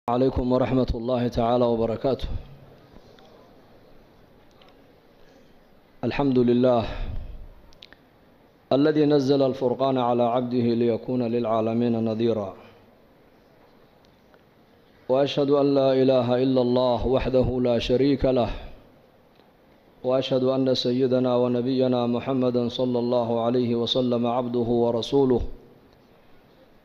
Calaykum waraxmat ullaahi tacaala wbarakaatu. Alxamdu lilah aladi nazla alfurqaana calaa cabdihi liyakuuna lilcaalamiina nadiira, waashhadu an laa ilaaha ila allah waxdahu laa shariika lah, waashhadu ana sayidana wanabiyana muxamada sala allahu calayhi wasalam cabduhu warasuuluh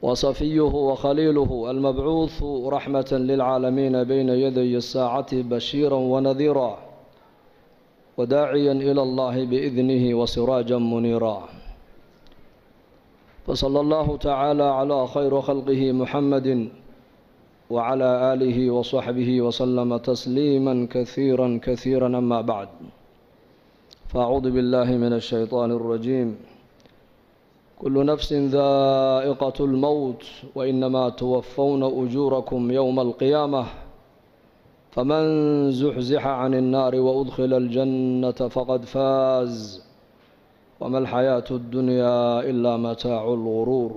وصفيه وخليله المبعوث رحمة للعالمين بين يدي الساعة بشيرا ونذيرا وداعيا إلى الله بإذنه وسراجا منيرا. فصلى الله تعالى على خير خلقه محمد وعلى آله وصحبه وسلم تسليما كثيرا كثيرا. أما بعد، فأعوذ بالله من الشيطان الرجيم. كل نفس ذائقة الموت وإنما توفون أجوركم يوم القيامة فمن زحزح عن النار وأدخل الجنة فقد فاز وما الحياة الدنيا إلا متاع الغرور.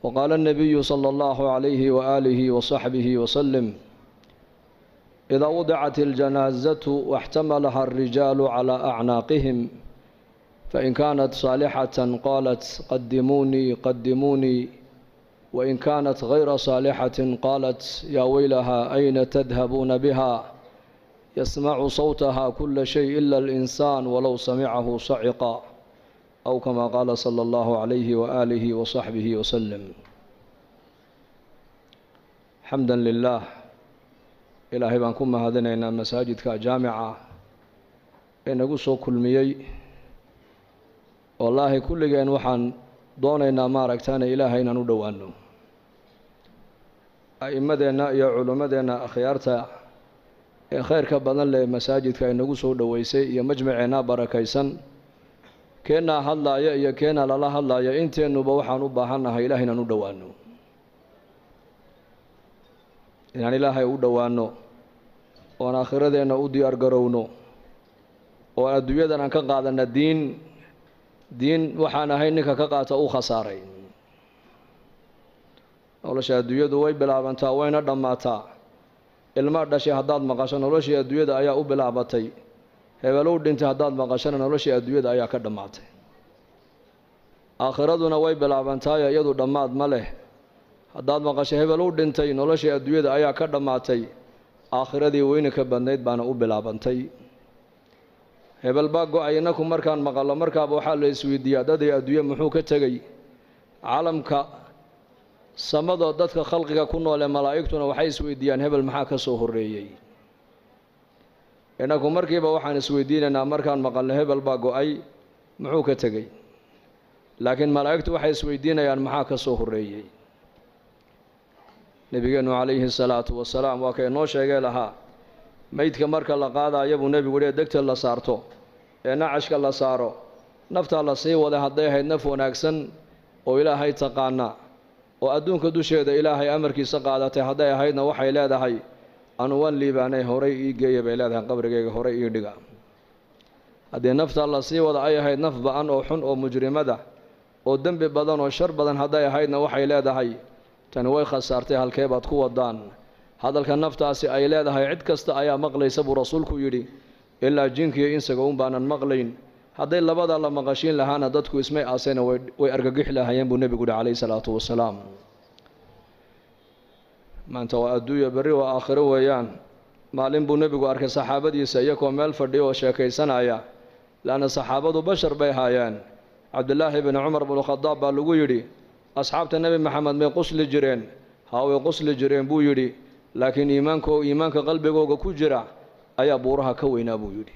وقال النبي صلى الله عليه وآله وصحبه وسلم: إذا وضعت الجنازة واحتملها الرجال على أعناقهم فإن كانت صالحة قالت قدموني قدموني، وإن كانت غير صالحة قالت يا ويلها أين تذهبون بها، يسمع صوتها كل شيء إلا الإنسان ولو سمعه صعقا، أو كما قال صلى الله عليه وآله وصحبه وسلم. حمدا لله. Ilaahay baan ku mahadinaynaa masaajidka jaamica ee nagu soo kulmiyey. Wallaahi kulligeen waxaan doonaynaa maaragtaana Ilaahay inaan u dhowaano. A'immadeenna iyo culimmadeenna akhyaarta ee khayrka badan leh masaajidka ay nagu soo dhoweysay iyo majmaceenna barakaysan, keennaa hadlaaya iyo keennaa lala hadlaaya, inteennuba waxaan u baahannahay Ilahay inaan u dhowaano, inaan Ilaahay u dhowaano oon aakhiradeenna u diyaar garowno oo adduunyadan aan ka qaadanna diin. Diin waxaan ahay ninka ka qaata uu khasaaray. Nolosha adduunyadu way bilaabantaa wayna dhammaataa. Ilma dhashay haddaad maqasho, noloshii adduunyada ayaa u bilaabatay. Hebelow dhintay haddaad maqashona, noloshii adduunyada ayaa ka dhammaatay. Aakhiraduna way bilaabantaayo iyadu dhammaad ma leh. Haddaad maqasho hebelow dhintay, noloshii adduunyada ayaa ka dhammaatay, aakhiradii weyni ka badnayd baana u bilaabantay. Hebel baa go-ay, innaku markaan maqallo markaaba waxaa la isweydiiyaa dadii adduunye muxuu ka tegey. Caalamka samadoo dadka khalqiga ku nool ee malaa'igtuna waxay isweydiiyaan hebel maxaa ka soo horreeyey. Innaku markiiba waxaan isweydiinaynaa markaan maqalno hebel baa go-ay muxuu ka tegey, laakiin malaa'igtu waxay isweydiinayaan maxaa ka soo horreeyey. Nebigeennu calayhi salaatu wasalaam waa ka inoo sheegay lahaa meydka marka la qaadaayo buu nebigu yihi degta la saarto ee nacashka la saaro, naftaa la sii waday hadday ahayd naf wanaagsan oo Ilaahay taqaana oo adduunka dusheeda Ilaahay amarkiisa qaadatay hadday ahaydna, waxay leedahay anu waan liibaanay, horay ii geeya bay leedahay, qabrigayga horay ii dhiga. Haddii naftaa la sii wada ay ahayd naf ba-an oo xun oo mujrimada oo dembi badan oo shar badan hadday ahaydna, waxay leedahay tani way khasaartay, halkee baad ku wadaan? Hadalka naftaasi ay leedahay cid kasta ayaa maqlaysa buu rasuulku yidhi, ilaa jinkiiyo insaga un baanan maqlayn. Hadday labada la maqashiin lahaana dadku ismay aasayna way argagixi lahaayeen buu nebigu yihi calayhi salaatu wasalaam. Maanta waa adduunya, berri waa aakhiro weeyaan. Maalin buu nebigu arkay saxaabadiisa iyagoo meel fadhiya oo sheekaysanaya, laanna saxaabadu bashar bay haayeen. Cabdilaahi bni Cumar bnu Khadaab baa lagu yidhi: asxaabta Nebi Maxamed may qusli jireen? Haa, way qusli jireen buu yidhi, laakiin iimaanka qalbigooga ku jira ayaa buuraha ka weynaa buu yidhi.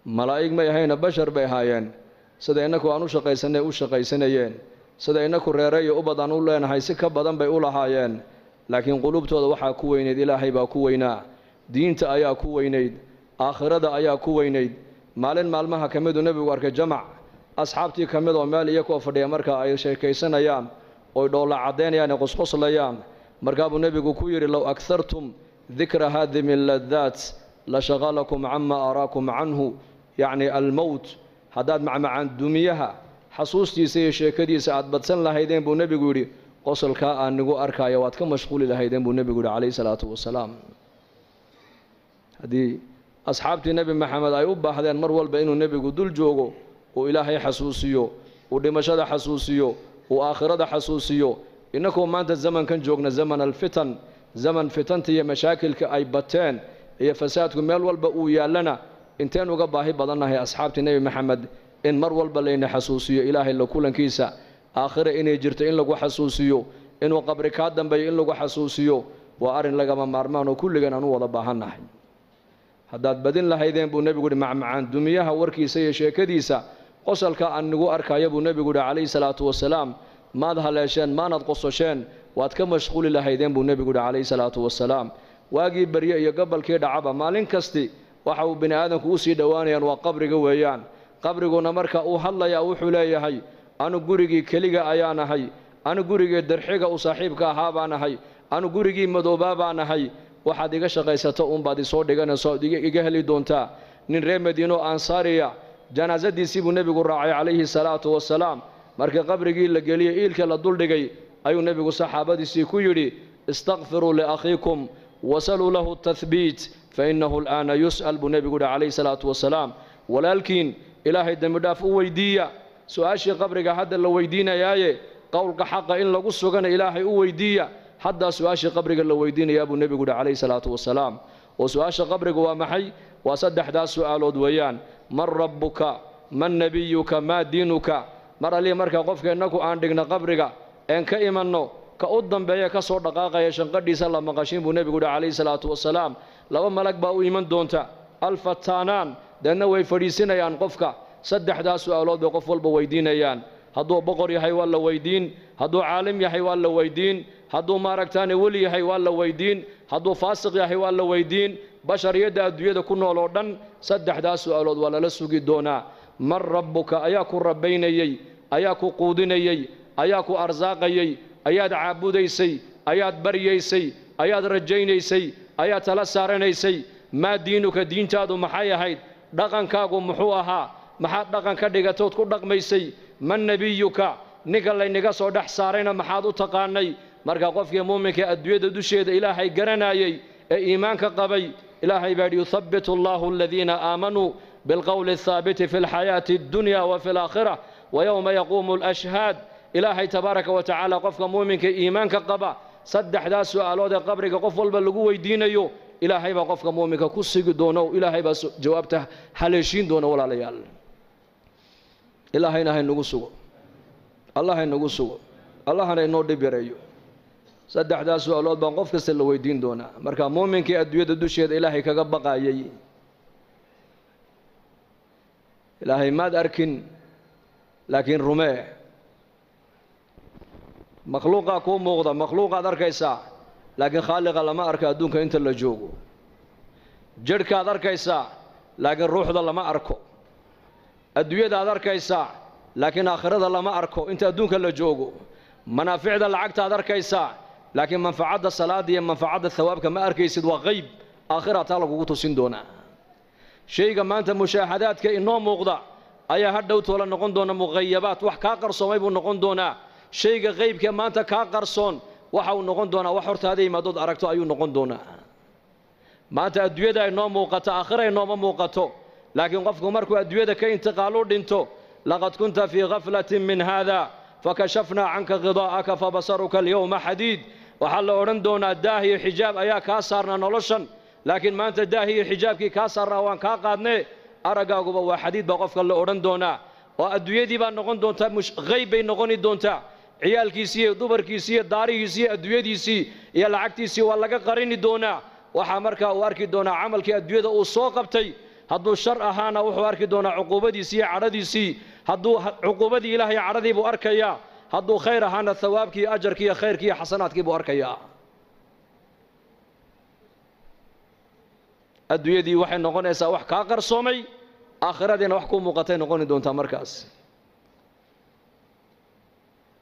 Malaa'ig may ahayna, bashar bay ahaayeen. Sida innaku aan u shaqaysanay u shaqaysanayeen, sida innaku reere iyo ubad aan u leenahay si ka badan bay u lahaayeen, laakiin qulubtooda waxaa ku weynayd Ilaahay baa ku weynaa, diinta ayaa ku weynayd, aakhirada ayaa ku weynayd. Maalin maalmaha ka miduu nebigu arkay jamac asxaabtii ka mid oo meel iyakoo fadhiya marka ay sheekaysanayaan oy dhoolla caddaynayaan ee qosqoslayaan. Markaabuu nebigu ku yidhi: low aghartum dikra haadimi ladaat la shaqalakum cama araakum canhu, yacni almowt. Haddaad macmacaan dumiyaha xasuustiisa iyo sheekadiisa aada badsan lahaydeen buu nebigu yidhi, Qosolkaa aan nigu arkaayo waad ka mashquuli lahaydeen buu nebigu yihi calayhi salaatu wasalaam. Haddii asxaabtii Nebi Maxamed ay u baahdeen mar walba inuu nebigu dul joogo, uu Ilaahay xasuusiyo, uu dhimashada xasuusiyo, uu aakhirada xasuusiyo, innakoo maanta zamankan joogna, zaman alfitan, zaman fitanta iyo mashaakilka ay bateen iyo fasaadku meel walba uu yaallana, inteen uga baahi badannahay asxaabtii Nebi Maxamed in mar walba layna xasuusiyo Ilaahay la kulankiisa, aakhira inay jirto in lagu xasuusiyo, inuu qabri kaa dambeeyo in lagu xasuusiyo. Waa arrin lagama maarmaan oo kulligan aan u wada baahannahay. Haddaad badin lahaydeen buu nebigu yihi macmacaan dumiyaha warkiisa iyo sheekadiisa, qosolka aan nigu arkaya buu nebigu yihi calayhi salaatu wasalaam, maad haleesheen, maanad qososheen, waad ka mashquuli lahaydeen buu nebigu yihi calayhi salaatu wasalaam. Waagii barye iyo gobolkii dhacaba, maalin kasti waxa uu bini aadamku u sii dhowaanayaan waa qabriga weeyaan. Qabriguna marka uu hadlayaa wuxuu leeyahay, anu gurigii keliga ayaan ahay, anu gurigii darxiga u saaxiibka ahaa baan ahay, anu gurigii madoobaa baan ahay, waxaad iga shaqaysato uunbaad isoo dhiganayso, iga heli doontaa. Nin reer Madiino ansaariya janaasadiisii buu nebigu raacay calayhi salaatu wasalaam. Markii qabrigii la geliyey, iilka la duldhigay, ayuu nebigu saxaabadiisii ku yidhi, istakfiruu liakhiikum wasaluu lahu tathbiit fainahu alaana yus'al buu nebigu yihi calayhi salaatu wasalaam. Walaalkiin Ilaahay dembidhaaf u weydiiya, su-aashii qabriga hadda la weydiinayaaye, qowlka xaqa in lagu sugana Ilaahay u weydiiya, haddaa su-aashii qabriga la weydiinayaa buu nebigu yihi calayhi salaatu wasalaam. Oo su-aasha qabriga waa maxay? Waa saddexdaas su-aalood weeyaan: man rabbuka, man nebiyuka, maa diinuka. Mar allihii marka qofka innaku aan dhigno qabriga een ka imanno, ka u dambeeya ka soo dhaqaaqaya shanqadhiisa la maqashiin buu nebigu yihi calayhi salaatu wasalaam. Laba malag baa u iman doonta, alfataanaan, deedna way fadhiisinayaan qofka. Saddexdaas su-aalood bay qof walba weydiinayaan. Hadduu boqor yahay waa la weydiin, hadduu caalim yahay waa la weydiin, hadduu maaragtaane weli yahay waa la weydiin, hadduu faasiq yahay waa la weydiin. Bashariyadda adduunyada ku nool oo dhan saddexdaas su-aalood waa lala sugi doonaa. Man rabbuka, ayaa ku rabbaynayey, ayaa ku quudinayey, ayaa ku arsaaqayey, ayaad caabudaysay, ayaad baryaysay, ayaad rajaynaysay, ayaad tala saaranaysay? Maa diinuka, diintaadu maxay ahayd? Dhaqankaagu muxuu ahaa? Maxaad dhaqan ka dhigatood ku dhaqmaysay? Man nebiyuka, ninka laynaga soo dhex saarayna maxaad u taqaanay? Marka qofkii muuminka adduunyada dusheeda Ilaahay garanayey ee iimaanka qabay, Ilaahay baa yidhi, yuthabbitu Allahu aladiina aamanuu bilqowli athaabiti fi alxayaati addunya wa fi alaakhira wa yowma yaquumu alashhaad. Ilaahay tabaaraka wa tacaala qofka muuminka iimaanka qaba saddexdaas su-aalood ee qabriga qof walba lagu weydiinayo Ilaahay baa qofka muuminka ku sigi doono, Ilaahay baa jawaabta haleeshiin doona. Walaalayaal, Ilaahayna haynagu sugo, Allah haynagu sugo, Allahana inoo dhib yareeyo. Saddexdaas su-aalood baan qof kasta la weydiin doonaa. Marka muuminkii adduunyada dusheeda Ilaahay kaga baqayay, Ilaahay maad arkin laakiin rumee. Makhluuqaa kuu muuqda, makhluuqaad arkaysaa, laakiin khaaliqa lama arko adduunka inta la joogo. Jidhkaad arkaysaa, laakiin ruuxda lama arko. Adduunyadaad arkaysaa, laakiin aakhirada lama arko inta adduunka la joogo. Manaaficda lacagtaad arkaysaa, laakiin manfacadda salaadda iyo manfacadda hawaabka ma arkaysid, waa qayb aakhira taa lagugu tusin doonaa. Shayga maanta mushaahadaadka inoo muuqda ayaa hadhow toola noqon doona muqayabaat, wax kaa qarsoomay buu noqon doonaa. Shayga qaybka maanta kaa qarsoon waxa uu noqon doonaa wax hortaada yimaadood aragto ayuu noqon doonaa. Maanta adduunyada inoo muuqato, aakhira inooma muuqato, laakiin qofku markuu adduunyada ka intiqaalu dhinto, laqad kunta fii khaflatin min haada fakashafnaa canka khidaa'aka fabasaruka alyowma xadiid. Waxaa la odhan doonaa daah iyo xijaab ayaa kaa saarnaa noloshan, laakiin maanta daah iyo xijaabkii kaa saarnaa waan kaa qaadnee, araggaaguba waa xadiid baa qofka la odhan doonaa. Oo adduunyadii baa noqon doontaa qayb bay noqoni doontaa. Ciyaalkiisii iyo dumarkiisii iyo daarihiisii iyo adduunyadiisii iyo lacagtiisii waa laga qarini doonaa. Waxaa markaa uu arki doonaa camalkii adduunyada uu soo qabtay. Hadduu shar ahaana wuxuu arki doonaa cuquubadiisii iyo cadhadiisii, hadduu cuquubadii Ilaahay cadhadii buu arkayaa. Hadduu khayr ahaana thawaabkii iyo ajarkii iyo khayrkii iyo xasanaadkii buu arkayaa. Adduunyadii waxay noqonaysaa wax kaa qarsoomay, aakhiradiina wax kuu muuqatay noqoni doontaa markaas.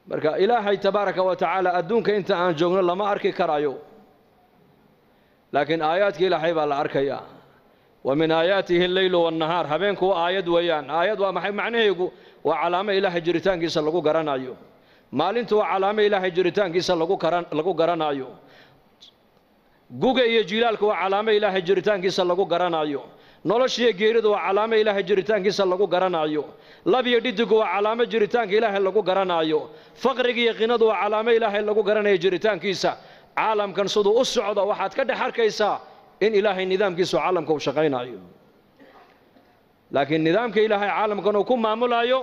Marka Ilaahay tabaaraka wa tacaala adduunka inta aan joogno lama arki karayo, laakiin aayaadka Ilaahay baa la arkayaa. Wa min aayaatihi alleylu waannahaar, habeenku waa aayad weeyaan. Aayad waa maxay macnaheegu? Waa calaamo Ilaahay jiritaankiisa lagu garanayo. Maalintu waa calaamo Ilaahay jiritaankiisa lagu garanaayo. Guga iyo jiilaalku waa calaamo Ilaahay jiritaankiisa lagu garanaayo. Noloshiyo geeridu waa calaamo Ilaahay jiritaankiisa lagu garanaayo. Lab iyo dhidigu waa calaamo jiritaanka Ilaahay lagu garanaayo. Faqriga iyo qinadu waa calaamo Ilaahay lagu garanayo jiritaankiisa. Caalamkan siduu u socdo waxaad ka dhex arkaysaa in Ilaahay nidaamkiisu caalamka uu shaqaynayo. Laakiin nidaamka Ilaahay caalamkan uu ku maamulayo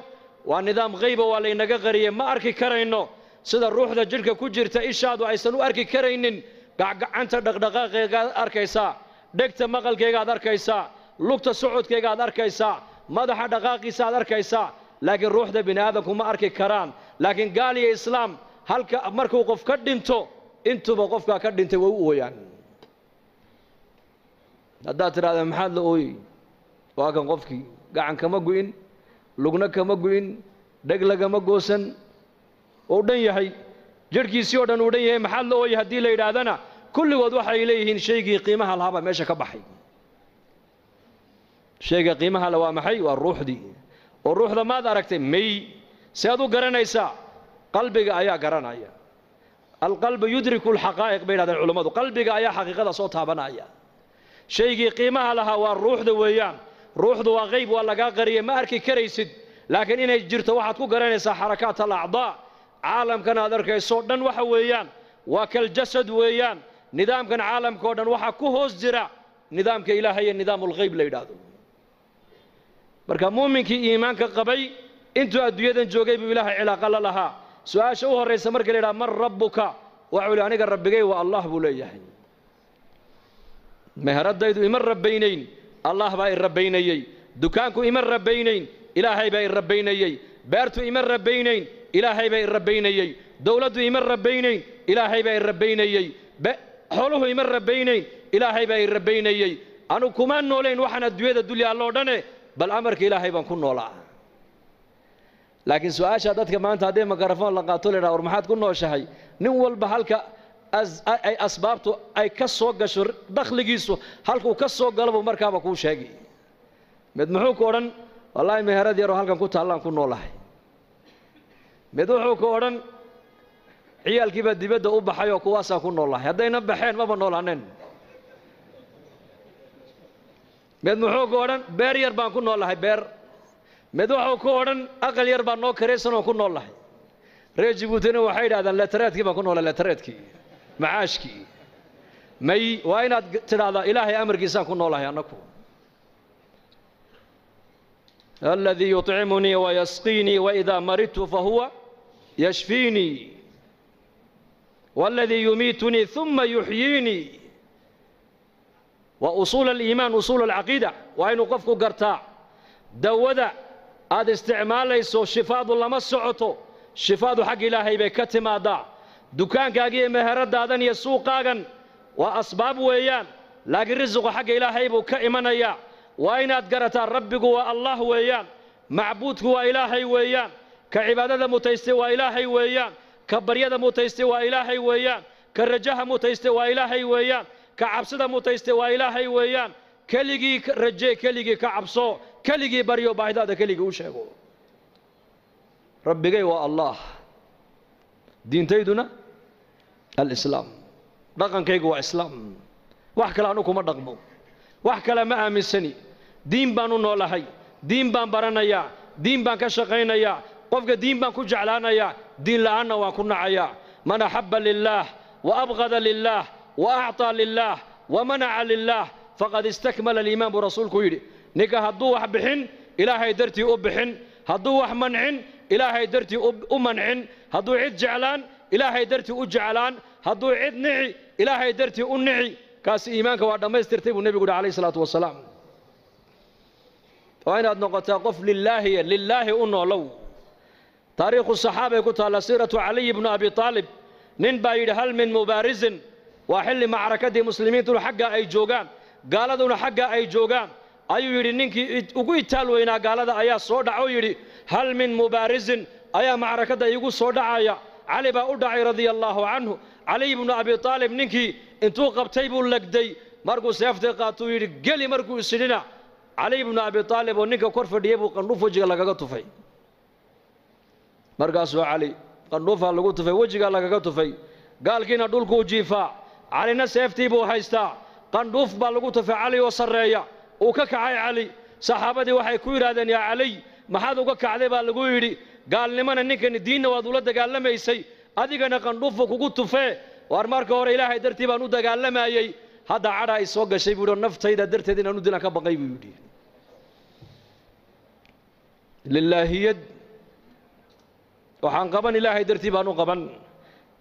waa nidaam qayba, waa laynaga qariyey, ma arki karayno. Sida ruuxda jidhka ku jirta ishaadu aysan u arki karaynin, gacgacanta dhaqdhaqaaqeegaad arkaysaa, dhegta maqalkeegaad arkaysaa, lugta socodkeegaad arkaysaa, madaxa dhaqaaqiisa aad arkaysaa, laakiin ruuxda bini aadamku ma arki karaan. Laakiin gaal iyo islaam halka markuu qof ka dhinto, intuba qofkaa ka dhintay way u ooyaan. Haddaad tidhahda maxaad la ooyey, waa kan qofkii gacan kama gu'in, lugna kama gu'in, dheg lagama goosan, uu dhan yahay, jidhkiisii oo dhan uu dhan yahay, maxaad la ooyey haddii la yidhaahdana, kulligood waxay leeyihiin shaygii qiimaha lahaabaa meesha ka baxay. Shayga qiimaha le waa maxay? Waa ruuxdii. Oo ruuxda maad aragtay? May. Si aad u garanaysaa? Qalbiga ayaa garanaya. Alqalbu yudriku alxaqaa'iq bay yidhahdeen culammadu. Qalbiga ayaa xaqiiqada soo taabanaya. Shaygii qiimaha lahaa waa ruuxda weeyaan. Ruuxdu waa qayb, waa lagaa qariyey, ma arki karaysid, laakiin inay jirto waxaad ku garanaysaa xarakaat alacdaa. Caalamkan aad arkayso dhan waxa weeyaan waa kaljasad weeyaan. Nidaamkan caalamka oo dhan waxaa ku hoos jira nidaamka Ilaahay ee nidaamulghayb la yidhaahdo. Marka muuminkii iimaanka qabay intuu adduunyadan joogay buu Ilaahay cilaaqa la lahaa. Su-aasha u horraysa marka la yidhaha man rabbuka, waxuu yihi aniga rabbigay waa Allah buu leeyahay. Meheradaydu ima rabbaynayn, Allah baa i rabbaynayey. Dukaanku ima rabbaynayn, Ilaahay baa i rabbaynayey. Beertu ima rabbaynayn, Ilaahay baa i rabbaynayey. Dowladdu ima rabbaynayn, Ilaahay baa i rabbaynayey. Xooluhu ima rabbaynayn, Ilaahay baa i rabbaynayey. Anu kumaan noolayn waxaan adduunyada dul yaalloo dhane, bal amarka Ilaahay baan ku noolaa. Laakiin su-aasha dadka maanta haddii mikrafoon la qaato la yidhaha war maxaad ku nooshahay, nin walba halka ay asbaabtu ay ka soo gasho, dakhligiisu halkuu ka soo galo buu markaaba kuu sheegi. Mid muxuu ku odhan? Wallaahi meherad yaroo halkan ku taallaan ku noolahay. Mid wuxuu ku odhan ciyaalkiibaa dibadda u baxay oo kuwaasaan ku noolahay, haddayna baxeen maba noolaaneen. Mid muxuu ku odhan beer yar baan ku noolahay, beer. Mid wuxuu ku odhan aqal yar baan noo karaysan oo ku noolahay. Reer Jabuutina waxay yidhahdaan letareedkii baan ku noolahay, letareedkii, macaashkii. May, waa inaad tidhaahdaa Ilaahay amarkiisaan ku noolahay annaku. Aladii yuطcimunii wayasqiinii waidaa maridtu fahuwa yashfiinii waladii yumiitunii uma yuxyiinii. Waa usuul aliimaan, usuul alcaqiida. Waa inuu qofku gartaa dawada aad isticmaalayso shifaadu lama socoto, shifaadu xagga Ilaahay bay ka timaadaa. Dukaankaaga iyo meheradaadan iyo suuqaagan waa asbaab weeyaan, laakiin risiqu xagga Ilaahay buu ka imanayaa. Waa inaad garataa rabbigu waa Allah weeyaan, macbuudku waa Ilaahay weeyaan, ka cibaadada mutaystay waa Ilaahay weeyaan, ka baryada mutaystay waa Ilaahay weeyaan, ka rajaha mutaystay waa Ilaahay weeyaan, ka cabsida mutaystay waa Ilaahay weeyaan. Keligii rajee, keligii ka cabso, keligii baryo, baahidaada keligii u sheego. Rabbigay waa Allah, diintayduna alislaam, dhaqankaygu waa islaam, wax kale anu kuma dhaqmo, wax kale ma aaminsani. Diin baan u noolahay, diin baan baranayaa, diin baan ka shaqaynayaa, qofka diin baan ku jeclaanayaa, diin la'aanna waan ku nacayaa. Man axabba lilaah wa abqada lilaah wa acطaa lilaah wa manaca lilaah faqad istakmala aliimaan buu rasuulku yidhi. Ninka hadduu wax bixin Ilaahay dartii u bixin, hadduu wax mancin Ilaahay dartii u mancin, hadduu cid jeclaan Ilaahay dartii u jeclaan, hadduu cid nici Ilaahay dartii u nici, kaasi iimaanka waa dhammaystirtay buu nebigu yidhi calayhi salaatu wasalaam. Waa inaad noqotaa qof lilaahiya, lilaahi u noolow. Taariikhu saxaabay ku taalla siiratu Caliy ibnu Abi Aalib. Nin baa yidhi hal min mubaarisin. Waa xilli macrakadii muslimiintuna xaggaa ay joogaan, gaaladuna xaggaa ay joogaan, ayuu yidhi ninkii ugu itaal weynaa gaalada ayaa soo dhaca oo yidhi hal min mubaarisin, ayaa macrakadda iigu soo dhacaya. Cali baa u dhacay radia allaahu canhu. Caliy ibnu Abi Aalib ninkii intuu qabtay buu legday. Markuu seeftii qaatuu yidhi geli, markuu isidhina Cali ibnu Abi Aalib oo ninka kor fadhiyey buu qandhuf wejiga lagaga tufay. Markaasuu Cali Qandhuufaa lagu tufay, wejigaa lagaga tufay. Gaalkiina dhulkuu jiifaa, Calina seeftii buu haystaa. Qandhuuf baa lagu tufay Cali oo sarreeya. Uu ka kacay Cali. Saxaabadii waxay ku yidhaahdeen, yaa Caliy, maxaad uga kacday baa lagu yidhi. Gaalnimana ninkani diinna waad ula dagaalamaysay, adigana qandhuufu kugu tufee. Waar marka hore Ilaahay dartii baan u dagaalamayey, hadda cadha ay soo gashay buu yidhi, naftayda darteed inaan u dilaan ka baqay buu yidhi. Lilaahiyad waxaan qaban Ilaahay dartii baan u qaban,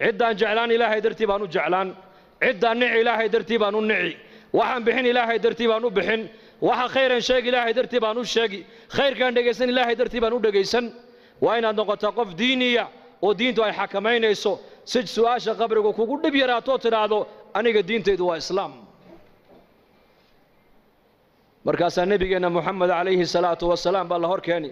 ciddaan jeclaan Ilaahay dartii baan u jeclaan, ciddaan nici Ilaahay dartii baan u nici, waxaan bixin Ilaahay dartii baan u bixin, waxa khayran sheegi Ilaahay dartii baan u sheegi, khayrkaan dhegaysan Ilaahay dartii baan u dhegaysan. Waa inaad noqotaa qof diiniya oo diintu ay xakamaynayso, si su'aasha qabrigu kugu dhib yaraatoo tidhaahdo aniga diintaydu waa islaam. Markaasaa nebigeenna Moxamed calayhi salaatu wasalaam baa la hor keeni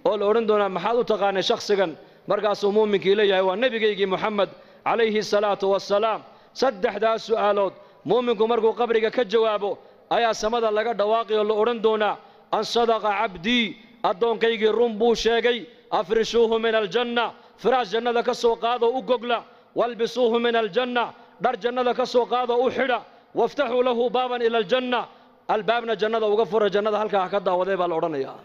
oo la odhan doonaa, maxaad u taqaanay shakhsigan? Markaasuu muuminkii leeyahay, waa nebigaygii Moxamed calayhi salaatu wasalaam. Saddexdaas su'aalood muuminku markuu qabriga ka jawaabo ayaa samada laga dhawaaqi oo la odhan doonaa, an sadaqa cabdii, addoonkaygii run buu sheegay, afrishuuhu min aljanna, firaash jannada ka soo qaadoo u gogla, walbisuuhu min aljanna, dhar jannada ka soo qaadoo u xidha, waftaxuu lahu baaban ila aljanna, albaabna jannada uga fura, jannada halkaa ha ka daawaday baa la odhanayaa.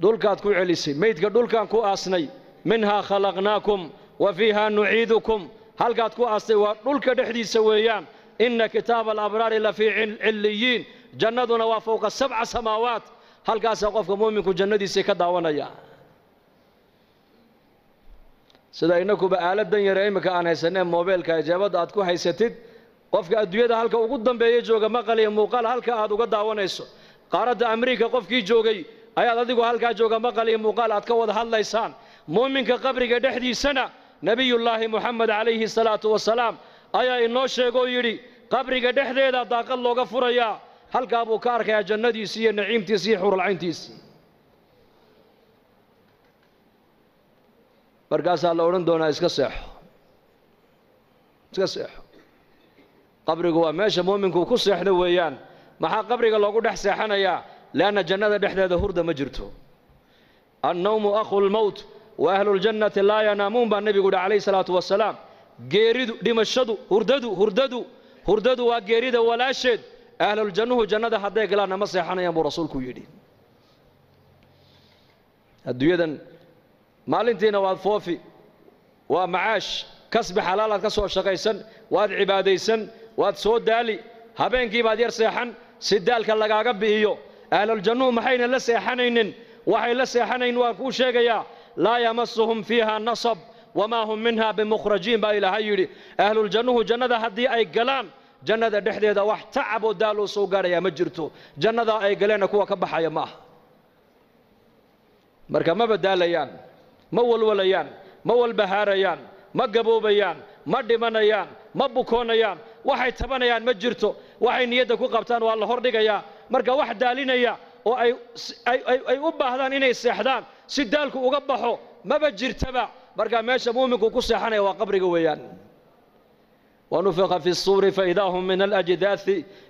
Dhulkaad ku celisay meydka, dhulkaan ku aasnay, minhaa khalaqnaakum wa fiihaa nuciidukum, halkaad ku aastay waa dhulka dhexdiisa weeyaan. Inna kitaaba alabraari la fii cilliyiin, jannaduna waa fowqa 7 samaawaat, halkaasaa qofka muuminku jannadiisii ka daawanaya. Sida innakuba aaladan yare iminka aan haysanee moobeelka ijaabadda aad ku haysatid, qofka adduunyada halka ugu dambeeya jooga maqal iyo muuqaal halka aad uga daawanayso, qaaradda Amriika qofkii joogay ayaad adigu halkaa jooga maqal iyo muuqaal aad ka wada hadlaysaan. Muuminka qabriga dhexdiisana nebiyullaahi Moxamed calayhi salaatu wasalaam ayaa inoo sheegoo yidhi, qabriga dhexdeeda daaqad looga furayaa, halkaa buu ka arkayaa jannadiisii iyo naciimtiisii iyo xuralcayntiisii. Markaasaa la odhan doonaa, iska seexo, iska seexo. Qabrigu waa meesha muuminku ku seexdo weeyaan. Maxaa qabriga loogu dhex seexanayaa? Lianna jannada dhexdeeda hurda ma jirto. Annawmu akhu lmowt wa ahluljannati laa yanaamuun baa nebigu yidhi calayhi salaatu wasalaam. Geeridu, dhimashadu, hurdadu hurdadu hurdadu waa geerida walaasheed. Ahluljannuhu jannada hadday galaanna ma seexanayaan buu rasuulku yidhi. Adduunyadan maalintiina waad foofi, waa macaash, kasbi xalaalaad ka soo shaqaysan, waad cibaadaysan, waad soo daali, habeenkii baad yar seexan si daalka lagaaga bi'iyo. Ahluljannuhu maxayna la seexanaynin? Waxay la seexanayn waan kuu sheegayaa. Laa yamasuhum fiiha nasab wamaa hum minha bimukhrajiin baa Ilaahay yidhi. Ahluljannuhu jannada haddii ay galaan, jannada dhexdeeda wax tacab oo daaloo soo gaadhayaa ma jirto. Jannadaa ay galeenna kuwa ka baxaya ma aha. Marka maba daalayaan, ma walwalayaan, ma walbahaarayaan, ma gaboobayaan, ma dhimanayaan, ma bukoonayaan, waxay tabanayaan ma jirto. Waxay niyadda ku qabtaan waa la hordhigayaa. Marka wax daalinaya oo ay u baahdaan inay seexdaan si daalku uga baxo maba jirtaba. Marka meesha muuminku ku seexanaya waa qabriga weeyaan. ونفخ في الصور فإذا هم من الأجداث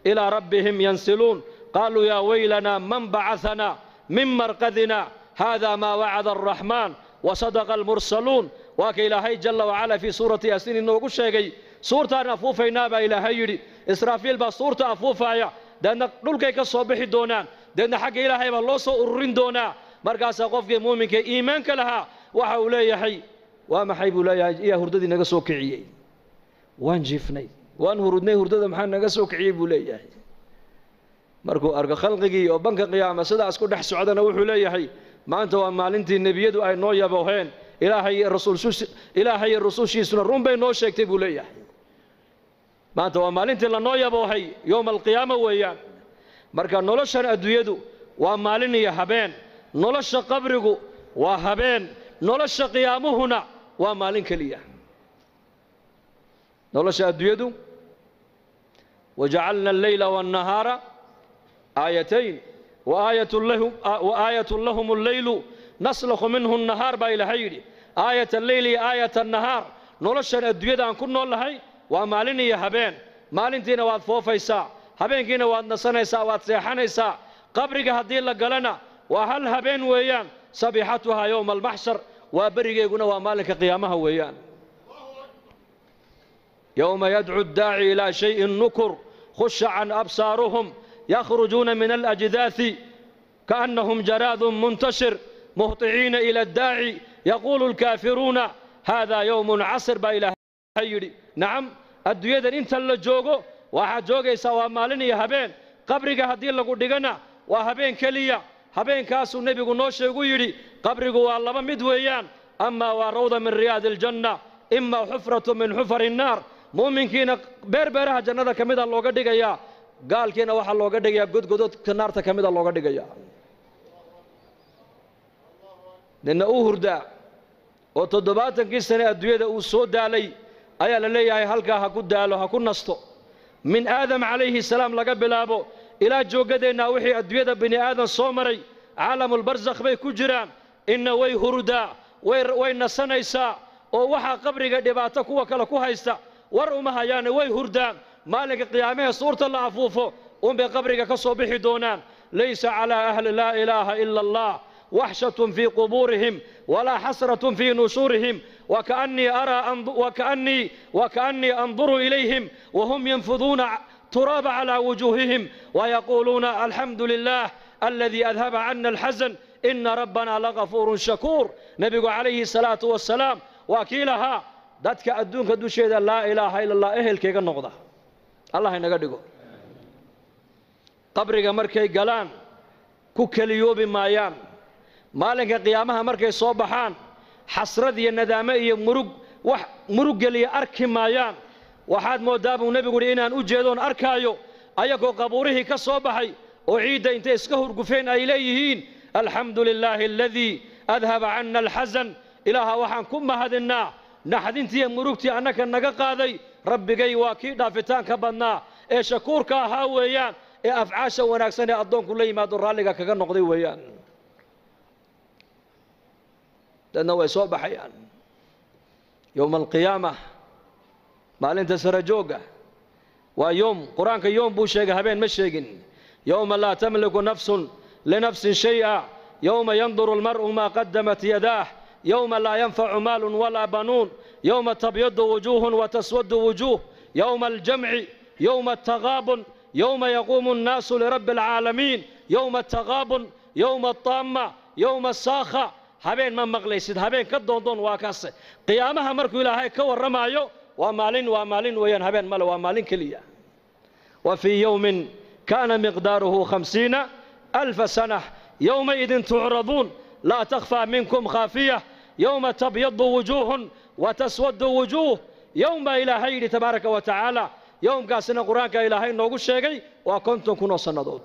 إلى ربهم ينسلون، قالوا يا ويلنا من بعثنا من مرقدنا هذا ما وعد الرحمن وصدق المرسلون. Waa ka Ilaahay jalla wacala fii suurati Yaasiin inoogu sheegay. Suurtaan afuufaynaa baa Ilaahay yidhi. Israafiil baa suurta afuufaaya, deedna dhulkay ka soo bixi doonaan, deedna xagga Ilaahay baa loo soo ururin doonaa. Markaasaa qofkii muuminka iimaanka lahaa waxa uu leeyahay, waa maxay buu leeyahay, iyaa hurdadii naga soo kiciyey? Waan jiifnay, waan hurudnay, hurdada maxaa naga soo kiciyey buu leeyahay. Markuu arko khalqigii oo banka qiyaama sidaas ku dhex socdana wuxuu leeyahay, maanta waa maalintii nebiyadu ay noo yabooheen, Ilaahay Ilaahay rusushiisuna run bay noo sheegtay buu leeyahay. Maanta waa maalintii lanoo yaboohay, yowma alqiyaama weeyaan. Marka noloshan adduunyadu waa maalin iyo habeen, nolosha qabrigu waa habeen, nolosha qiyaamuhuna waa maalin keliya. Nolosha adduunyadu, wajacalna alleyla waannahaara aayatayn wa aayatun lahum alleylu naslakhu minhu annahaar baa Ilaahay yidhi. Aayat alleyl iyo aayat annahaar. Noloshan adduunyada aan ku nool nahay waa maalin iyo habeen. Maalintiina waad foofaysaa, habeenkiina waad nasanaysaa, waad seexanaysaa. Qabriga haddii la galana waa hal habeen weeyaan, sabixatuhaa yowma almaxshar. Waa berigeyguna waa maalinka qiyaamaha weeyaan. Yowma yadcu addaaci ilaa shayin nukur khusha can absaaruhum yakhrujuuna min alajdaadi kaannahum jaraadun muntashir muhطiciina ila addaaci yaquulu alkaafiruuna haadaa yowmun casir baa Ilaahay yidhi. Nacam, adduunyadan inta la joogo waxaad joogaysaa waa maalin iyo habeen. Qabriga haddii lagu dhigana waa habeen keliya. Habeenkaasuu nebigu noo sheegu yidhi qabrigu waa laba mid weeyaan, amaa waa rawda min riyaadi aljanna, imaa xufratu min xufari innaar. Muuminkiina beerbeeraha jannada ka mida looga dhigayaa, gaalkiina waxaa looga dhigayaa godgododka naarta ka mida looga dhigayaa. Nina uu hurdaa oo 70kii sane adduunyada uu soo daalay ayaa la leeyahay halkaa ha ku daalo, ha ku nasto. Min Aadam calayhi salaam laga bilaabo ilaa jooggadeennaa wixii adduunyada bini aadan soo maray caalamulbarsakh bay ku jiraan. Inna way hurdaa, way nasanaysaa, oo waxaa qabriga dhibaato kuwa kale ku haysta war uma hayaane, way hurdaan. Maalinka qiyaamahee suurta la afuufo unbay qabriga ka soo bixi doonaan. Laysa calaa ahli laa ilaaha ila allah waxshatun fii qubuurihim walaa xasratun fii nushuurihim wakaannii anduru ilayhim wahum yanfuduuna turaaba calaa wujuuhihim wayaquuluuna alxamdu lilah aladii adhaba cana alxasan ina rabbana lagafuurun shakuur. Nebigu calayhi salaatu wasalaam waa kii lahaa dadka adduunka dusheeda laa ilaaha ila allah ehelkayga noqda, Allah inaga dhigo. Qabriga markay galaan ku keliyoobi maayaan. Maalinka qiyaamaha markay soo baxaan xasrad iyo nadaamo iyo murug wax murug geliya arki maayaan. Waxaad mooddaa buu nebigu yidhi inaan u jeedoon arkaayo ayagoo qabuurihii ka soo baxay oo ciidda intay iska hurgufeen ay leeyihiin alxamdu lilaahi aladii adhaba cana alxasan. Ilaaha waxaan ku mahadinnaa naxdintiiyo murugtii annaka naga qaaday. Rabbigay waa kii dhaafitaanka badnaa ee shakuurka ahaa weeyaan, ee afcaasha wanaagsan ee addoonku la yimaado raalliga kaga noqday weeyaan. Dadna way soo baxayaan yowma alqiyaama, maalinta sarajoogga. Waa yoom, qur-aanka yoom buu sheegay, habeen ma sheegin. Yowma laa tamliku nafsun linafsin shay'a, yowma yanduru almar'u maa qadamat yadaah, yowma laa yanfacu maalun walaa banuun, yowma tabyadu wujuuhun wataswadu wujuuh, yowma aljamci, yowma altagaabun, yowma yaquumu annaasu lirabbi alcaalamiin, yowma altagaabun, yowma altaama, yowma asaakha. Habeen ma maqlaysid, habeen ka doondoon waa kaase. Qiyaamaha markuu Ilaahay ka warramaayo waa maalin, waa maalin weeyaan, habeen male, waa maalin keliya. Wa fii yowmin kaana miqdaaruhu 50,000 sana yowmaidin tucraduun laa takhfaa minkum khaafiya yowma tabyadu wujuuhun wataswadu wujuuh. Yowm baa Ilaahay yidhi tabaaraka wa tacaala. Yowmkaasina qur-aanka Ilaahay noogu sheegay waa 50,000 oo sannadood.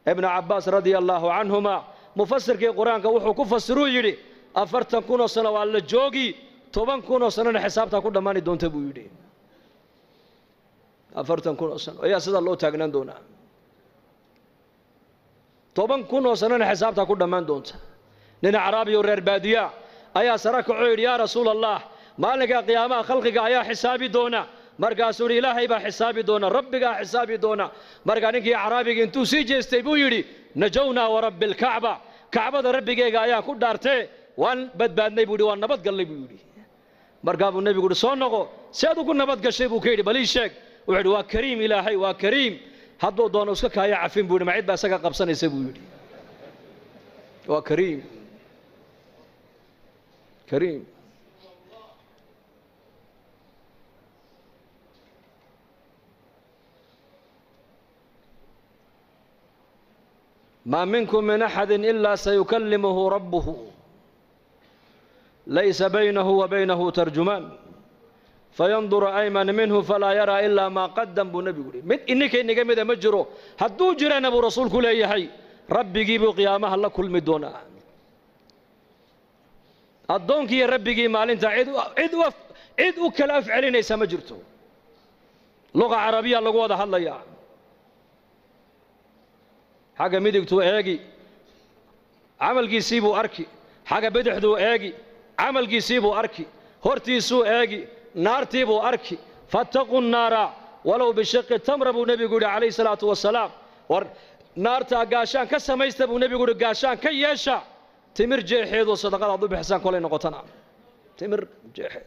Ibnu Cabbaas radia allaahu canhuma mufasirkii qur-aanka wuxuu ku fasiruu yidhi 40,000 oo sano waa la joogi, 10,000 oo sanona xisaabtaa ku dhammaani doonta buu yidhi. 40,000 oo sano ayaa sidaa loo taagnaan doonaa, 10,000 oo sanona xisaabtaa ku dhammaan doonta. Nin acraabi oo reer baadiya ayaa sara kacoo yidhi yaa rasuul allah, maalinka qiyaamaha khalqiga ayaa xisaabi doona. Markaasuu yidhi Ilaahay baa xisaabi doona, rabbigaa xisaabi doona. Markaa ninkii acraabiga intuu sii jeestay buu yidhi najownaa warabbi alkacba, kacbada rabbigeyga ayaan ku dhaartee waan badbaadnay buu yidhi, waan nabad gallay buu yidhi. Markaa buu nebigu yidhi soo noqo, si aad ugu nabad gashay buu ka yidhi, bal ii sheeg. Wuxuu yidhi waa kariim Ilaahay, waa kariim, hadduu doono iska kaaya cafin buu yidhi, ma cid baa isaga qabsanaysa buu yidhi. Waa kariim, kariim. Maa minkum min axadi ilaa sayukallimuhu rabbuhu laysa baynahu wa baynahu tarjumaan fayanduru ayman minhu falaa yaraa ilaa maa qadam buu nebigu yihi. Mid ininka inaga mida ma jiro, hadduu jirana buu rasuulku leeyahay rabbigii buu qiyaamaha la kulmi doonaa. Addoonkiiyo rabbigii maalinta cid u kala af celinaysa ma jirto. Luqa carabiya lagu wada hadlayaa. Xagga midigtuu eegi camalkiisii buu arki, xagga bidixduu eegi camalkiisii buu arki, hortiisuu eegi naartii buu arki. Fattaquu nnaara walow bishiqi tamra buu nebigu yidhi calayhi salaatu wasalaam. War naartaa gaashaan ka samaysta buu nebigu yidhi, gaashaan ka yeesha. Timir jeexeedoo sadaqadaad u bixisaan kolay noqotana, timir jeexeed,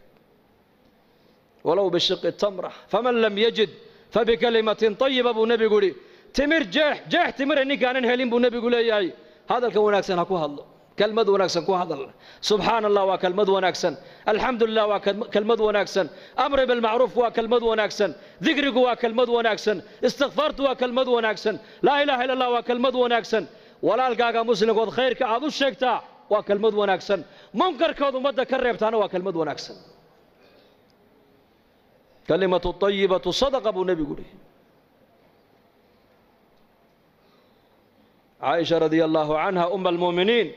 walow bishiqi tamra, faman lam yajid fabikalimatin tayiba buu nebigu yidhi. Timir jeex, jeex timira ninkaanan helin buu nebigu leeyahay, hadalka wanaagsan ha ku hadlo, kelmad wanaagsan ku hadal. Subxaana Allah waa kelmad wanaagsan, alxamdu lilah waa kelmad wanaagsan, amri bilmacruuf waa kelmad wanaagsan, dikrigu waa kelmad wanaagsan, istikfaartu waa kelmad wanaagsan, laa ilaha illa allah waa kelmad wanaagsan, walaalkaaga muslimkood khayrka aad u sheegtaa waa kelmad wanaagsan, munkarkood ummadda ka reebtaana waa kelmad wanaagsan. Kalimatu ayibatu sadaqa buu nebigu yihi. Caaisha radia allaahu canha uma almu'miniin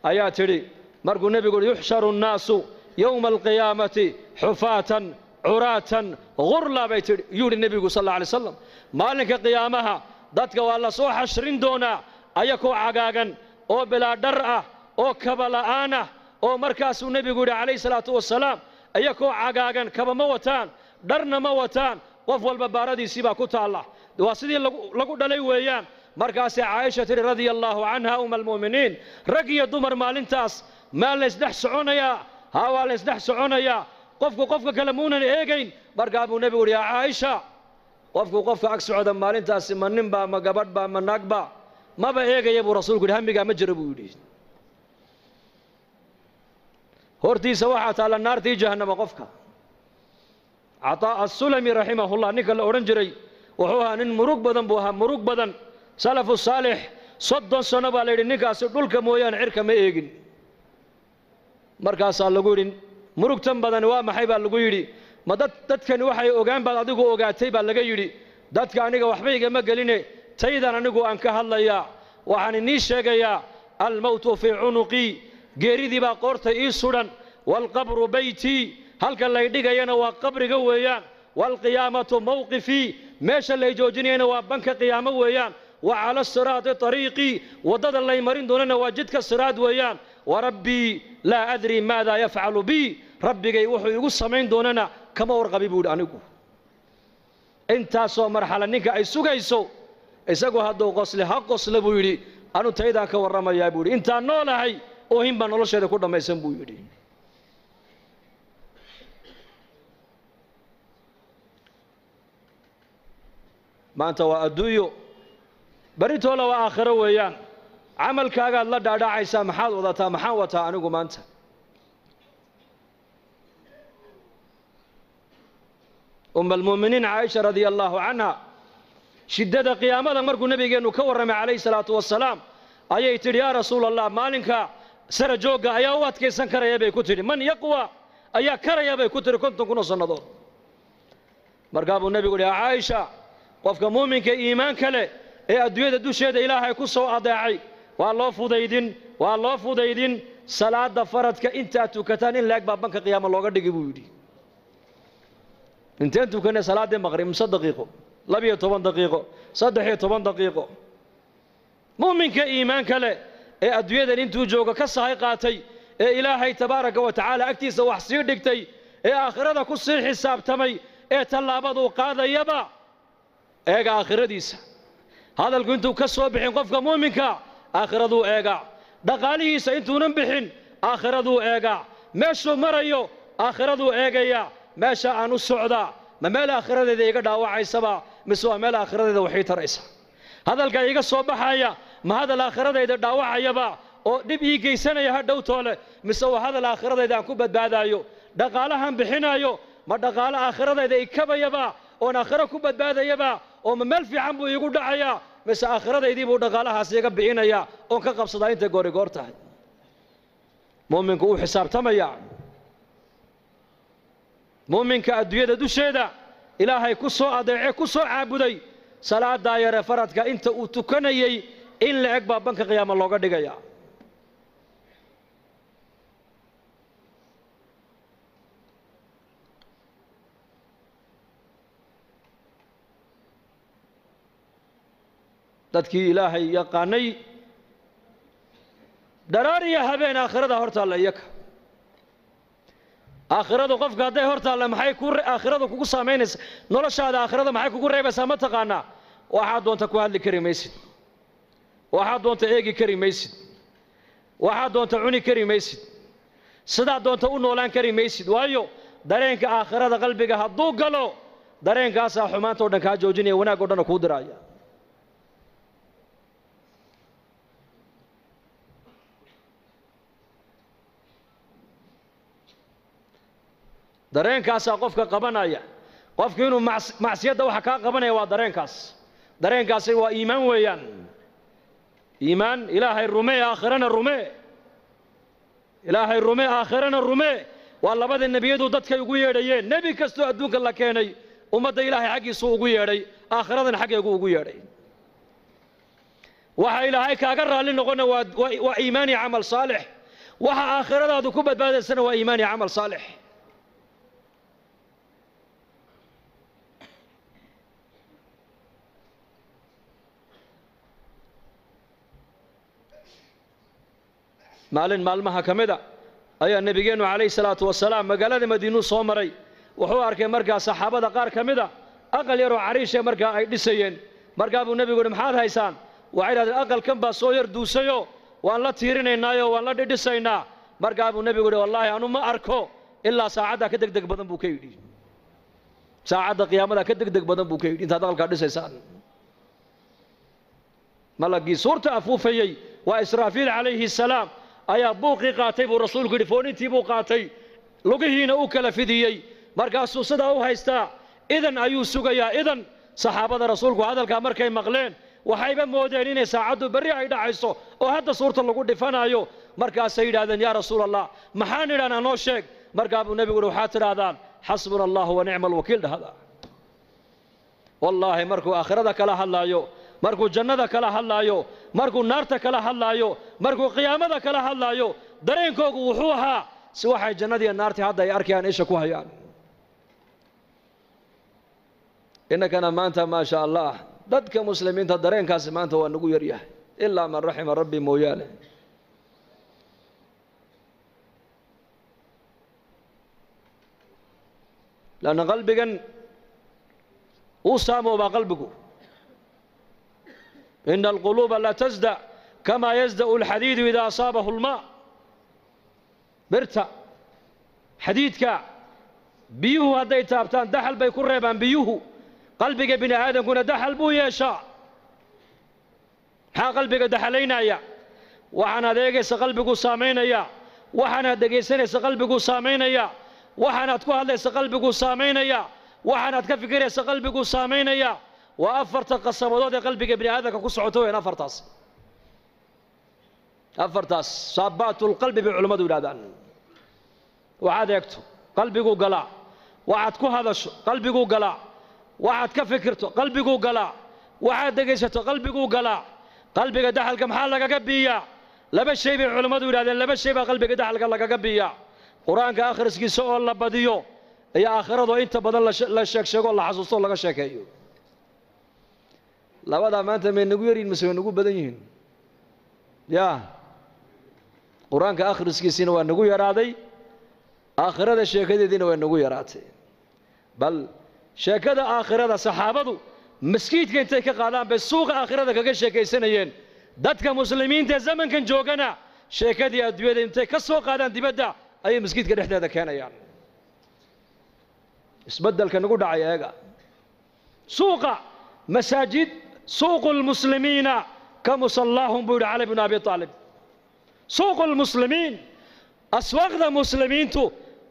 ayaa tidhi markuu nebigu uhi yuxsharu annaasu yowma alqiyaamati xufaatan curaatan ghurla bay tidhi, yuu yidhi nebigu sal alla alay slam, maalinka qiyaamaha dadka waa la soo xashrin doonaa ayakoo cagaagan oo bilaa dhar ah oo kaba la'aan ah, oo markaasuu nebigu yidhi calayhi salaatu wasalaam, ayakoo cagaagan, kaba ma wataan, dharna ma wataan, qof walba baaradiisii baa ku taalla, waa sidii lagu dhalay weeyaan. Markaasay Caaisha tidhi radia allaahu canha uma almu'miniin, rag iyo dumar maalintaas maa laysdhex soconayaa? Haa, waa laysdhex soconayaa, qofku qofka kale muunan eegayn. Markaa buu nebigu yidhi, yaa Caaisha, qofku qofka ag socda maalintaasi ma ninbaa, ma gabadhbaa, ma naagba, maba eegaya buu rasuulku yidhi, hamigaa ma jiro buu yidhi. Hortiisa waxaa taalla naartii jahannama qofka. Cataa Asulami raximahullah ninka la odhan jiray wuxuu ahaa nin murug badan buu ahaa, murug badan. Salafu saalix 30 sano baa la yidhi ninkaasi dhulka mooyaane cirka ma eegin. Markaasaa lagu yidhi murugtan badani waa maxay baa lagu yidhi, ma dadkani waxay ogaan baad adigu ogaatay baa laga yidhi. Dadka aniga waxba igama geline, taydan anigu aan ka hadlayaa, waxaan inii sheegayaa almowtu fii cunuqii, geeridii baa qoorta ii sudhan, waalqabru beytii, halka lay dhigayana waa qabriga weeyaan, waalqiyaamatu mawqifii, meesha lay joojinayana waa banka qiyaamo weeyaan, wa cala asiraati ariiqii, waddada lay marin doonana waa jidka siraad weeyaan, warabbii laa adrii maadaa yafcalu bii, rabbigay wuxuu igu samayn doonana kama warqabi buu yidhi anigu. Intaasoo marxala ninka ay sugayso, isagu hadduu qosle ha qosle buu yidhi, anu taydaan ka warramayaa buu yidhi, intaan noolahay oohin baa nolosheeda ku dhammaysan buu yidhi. Maanta waa adduunyo, berritoola waa aakhiro weeyaan. Camalkaagaad la dhaadhacaysaa, maxaad wadataa, maxaan wataa anigu maanta? Uma almu'miniin Caaisha radia allaahu canha shiddada qiyaamada markuu nebigeennu ka warramay calayhi salaatu wasalaam ayay tidhi, yaa rasuula allah, maalinka sara joogga ayaa u adkaysan karaya bay ku tidhi, man yaqwa ayaa karaya bay ku tidhi 50,000 oo sannadood. Markaa buu nebigu yidhi, yaa Caaisha, qofka muuminka iimaanka leh ee adduunyada dusheeda ilaahay ku soo adeecay waa loo fudaydin, waa loo fudaydin salaada faradka intaad tukataan in laeg baa banka qiyaama looga dhigi buu yidhi. Inteen tukanay salaaddii maqrib? Mise daqiiqo, 12 daqiiqo, 13 daqiiqo. Muuminka iimaanka leh ee adduunyadan intuu joogo ka sahay qaatay, ee ilaahay tabaaraka wa tacaala agtiisa wax sii dhigtay, ee aakhirada ku sii xisaabtamay, ee tallaabaduu qaadayaba eega aakhiradiisa, hadalku intuu ka soo bixin qofka muuminka aakhiraduu eegaa, dhaqaalihiisa intuunan bixin aakhiraduu eegaa, meeshuu marayo aakhiraduu eegayaa, meesha aan u socdaa ma meel aakhiradeeda iga dhaawacaysaba mise waa meel aakhiradeeda waxii taraysa? Hadalka iga soo baxaya ma hadal aakhiradayda dhaawacayaba oo dhib ii geysanaya ha dhowtoole, mise waa hadal aakhiradayda aan ku badbaadaayo? Dhaqaalahan bixinaayo ma dhaqaalo aakhiradayda ikabayaba oon aakhiro ku badbaadayaba, oo ma meel fiican buu iigu dhacayaa, mise aakhiradaydii buu dhaqaalahaas iga bixinayaa oon ka qabsadaa intay goori goor tahay? Mu'minku uu xisaabtamaya. Muuminka adduunyada dusheeda ilaahay ku soo adeece, ku soo caabuday, salaadaa yare faradka inta uu tukanayey in la eg baa banka qiyaama looga dhigaya. Dadkii ilaahay yaqaanay dharaar iyo habeen aakhirada hor taalla iyaka. Aakhiradu qofka hadday hor taalla maxay ku aakhiradu kugu saamaynaysaa? Noloshaada aakhirada maxay kugu reebaysaa ma taqaanaa? Waxaad doonta ku hadli kari maysid, waxaad doonta eegi kari maysid. Waxaad doonta cuni kari maysid, sidaad doonta u noolaan kari maysid. Waayo dareenka aakhirada qalbiga hadduu galo, dareenkaasaa xumaanta o dhan kaa joojinaya, wanaag o dhanna kuu diraaya. Dareenkaasaa qofka qabanaya. Qofku inuu macsiyadda waxa kaa qabanaya waa dareenkaas. Dareenkaasi waa iimaan weeyaan. Iimaan Ilaahay rumee, aakhirana rumee. Ilaahay rumee, aakhirana rumee. Waa labada nebiyadu dadkay ugu yeedhayeen. Nebi kastoo adduunka la keenay ummadda Ilaahay xaggiisuu ugu yeedhay, aakhiradana xaggeegu ugu yeedhay. Waxa Ilaahay kaaga raalli noqona waa iimaan iyo camal saalix. Waxa aakhiradaadu ku badbaadaysana waa iimaan iyo camal saalix. Maalin maalmaha ka mida ayaa nebigeennu calayhi salaatu wasalaam magaalada Madiinuu soo maray. Wuxuu arkay markaa saxaabada qaar ka mida aqal yaroo cariishe markaa ay dhisayeen. Markaa buu nebigu yidhi, maxaad haysaan? Waxay idhahdeen, aqalkan baa soo yar duusayoo waan la tiirinaynaayoo waan la dhidhisaynaa. Markaa buu nebigu yidhi, wallaahi anu ma arko ilaa saacaddaa ka degdeg badan buu ka yidhi. Saacadda qiyaamadaa ka degdeg badan buu ka yidhi intaad aqalkaa dhisaysaan. Malagii suurta afuufayey waa Israafiil calayhi salaam ayaa buuqii qaatay buu rasuulku yidhi, foonintii buu qaatay, lugihiina u kala fidiyey. Markaasuu sidaa u haystaa, idan ayuu sugayaa idan. Saxaabada rasuulku hadalkaa markay maqleen waxayba moodeen inay saacaddu berri ay dhacayso oo hadda suurta lagu dhifanaayo. Markaasay yidhahdeen, yaa rasuul Allah, maxaan idhahnaa, noo sheeg. Markaa buu nebigu yidhi, waxaad tidhaahdaan xasbuna allahu wa nicma alwakiil dhahda. Wallaahi markuu aakhirada kala hadlaayo, markuu jannada kala hadlaayo, markuu naarta kala hadlaayo, markuu qiyaamada kala hadlaayo, dareenkoogu wuxuu ahaa si waxay jannadiiyo naartii hadda ay arkayaan isha ku hayaan. Innakana maanta maa sha Allah dadka muslimiinta dareenkaasi maanta waa nagu yaryahay, ilaa man raxima rabbi mooyaane. Lanna qalbigan uu saamoobaa qalbigu. Ina alquluuba la tasda kamaa yasda'u alxadiidu idaa asaabahu almaa. Birta xadiidka biyuhu hadday taabtaan daxal bay ku reebaan biyuhu. Qalbiga bini aadamkuna daxal buu yeeshaa. Maxaa qalbiga daxalaynaya? Waxaanaad eegaysa qalbiguu saamaynaya, waxaanaad dhegaysanaysa qalbiguu saamaynaya, waxaanaad ku hadlaysa qalbiguu saamaynaya, waxaanaad ka fikiraysa qalbiguu saamaynaya. Waa afarta qasabadood ee qalbiga bini aadamka ku socoto weyaan afartaas. Afartaas saabaatulqalbi bay culimmadu yidhahdaan. Waxaad eegto qalbiguu galaa, waxaad ku hadasho qalbiguu galaa, waxaad ka fikirto qalbiguu galaa, waxaad dhegaysato qalbiguu galaa. Qalbiga daxalka maxaa lagaga biiyaa? Laba shay bay culimmadu yidhahdeen, laba shay baa qalbiga daxalka lagaga biiyaa. Qur-aanka akhriskiisa oo la badiyo iyo aakhirado inta badan la sheeg sheego, la xasuusto, laga sheekeeyo. Labadaa maanta may nagu yaryihin mise way nagu badan yihiin? Ya qur-aanka akhriskiisiina waa nagu yaraaday, aakhirada sheekadeediina way nagu yaraatay. Bal sheekada aakhirada saxaabadu maskiidka intay ka qaadaan bay suuqa aakhirada kaga sheekaysanayeen. Dadka muslimiinta ee zamankan joogana sheekadii adduunyada intay ka soo qaadaan dibadda ayay maskiidka dhexdeeda keenayaan. Isbeddelka nagu dhacay eega. Suuqa masaajid, suuqu lmuslimiina ka musallaahum buu yidhi Cali bnu Abi Aalib. Suuqu lmuslimiin, aswaaqda muslimiintu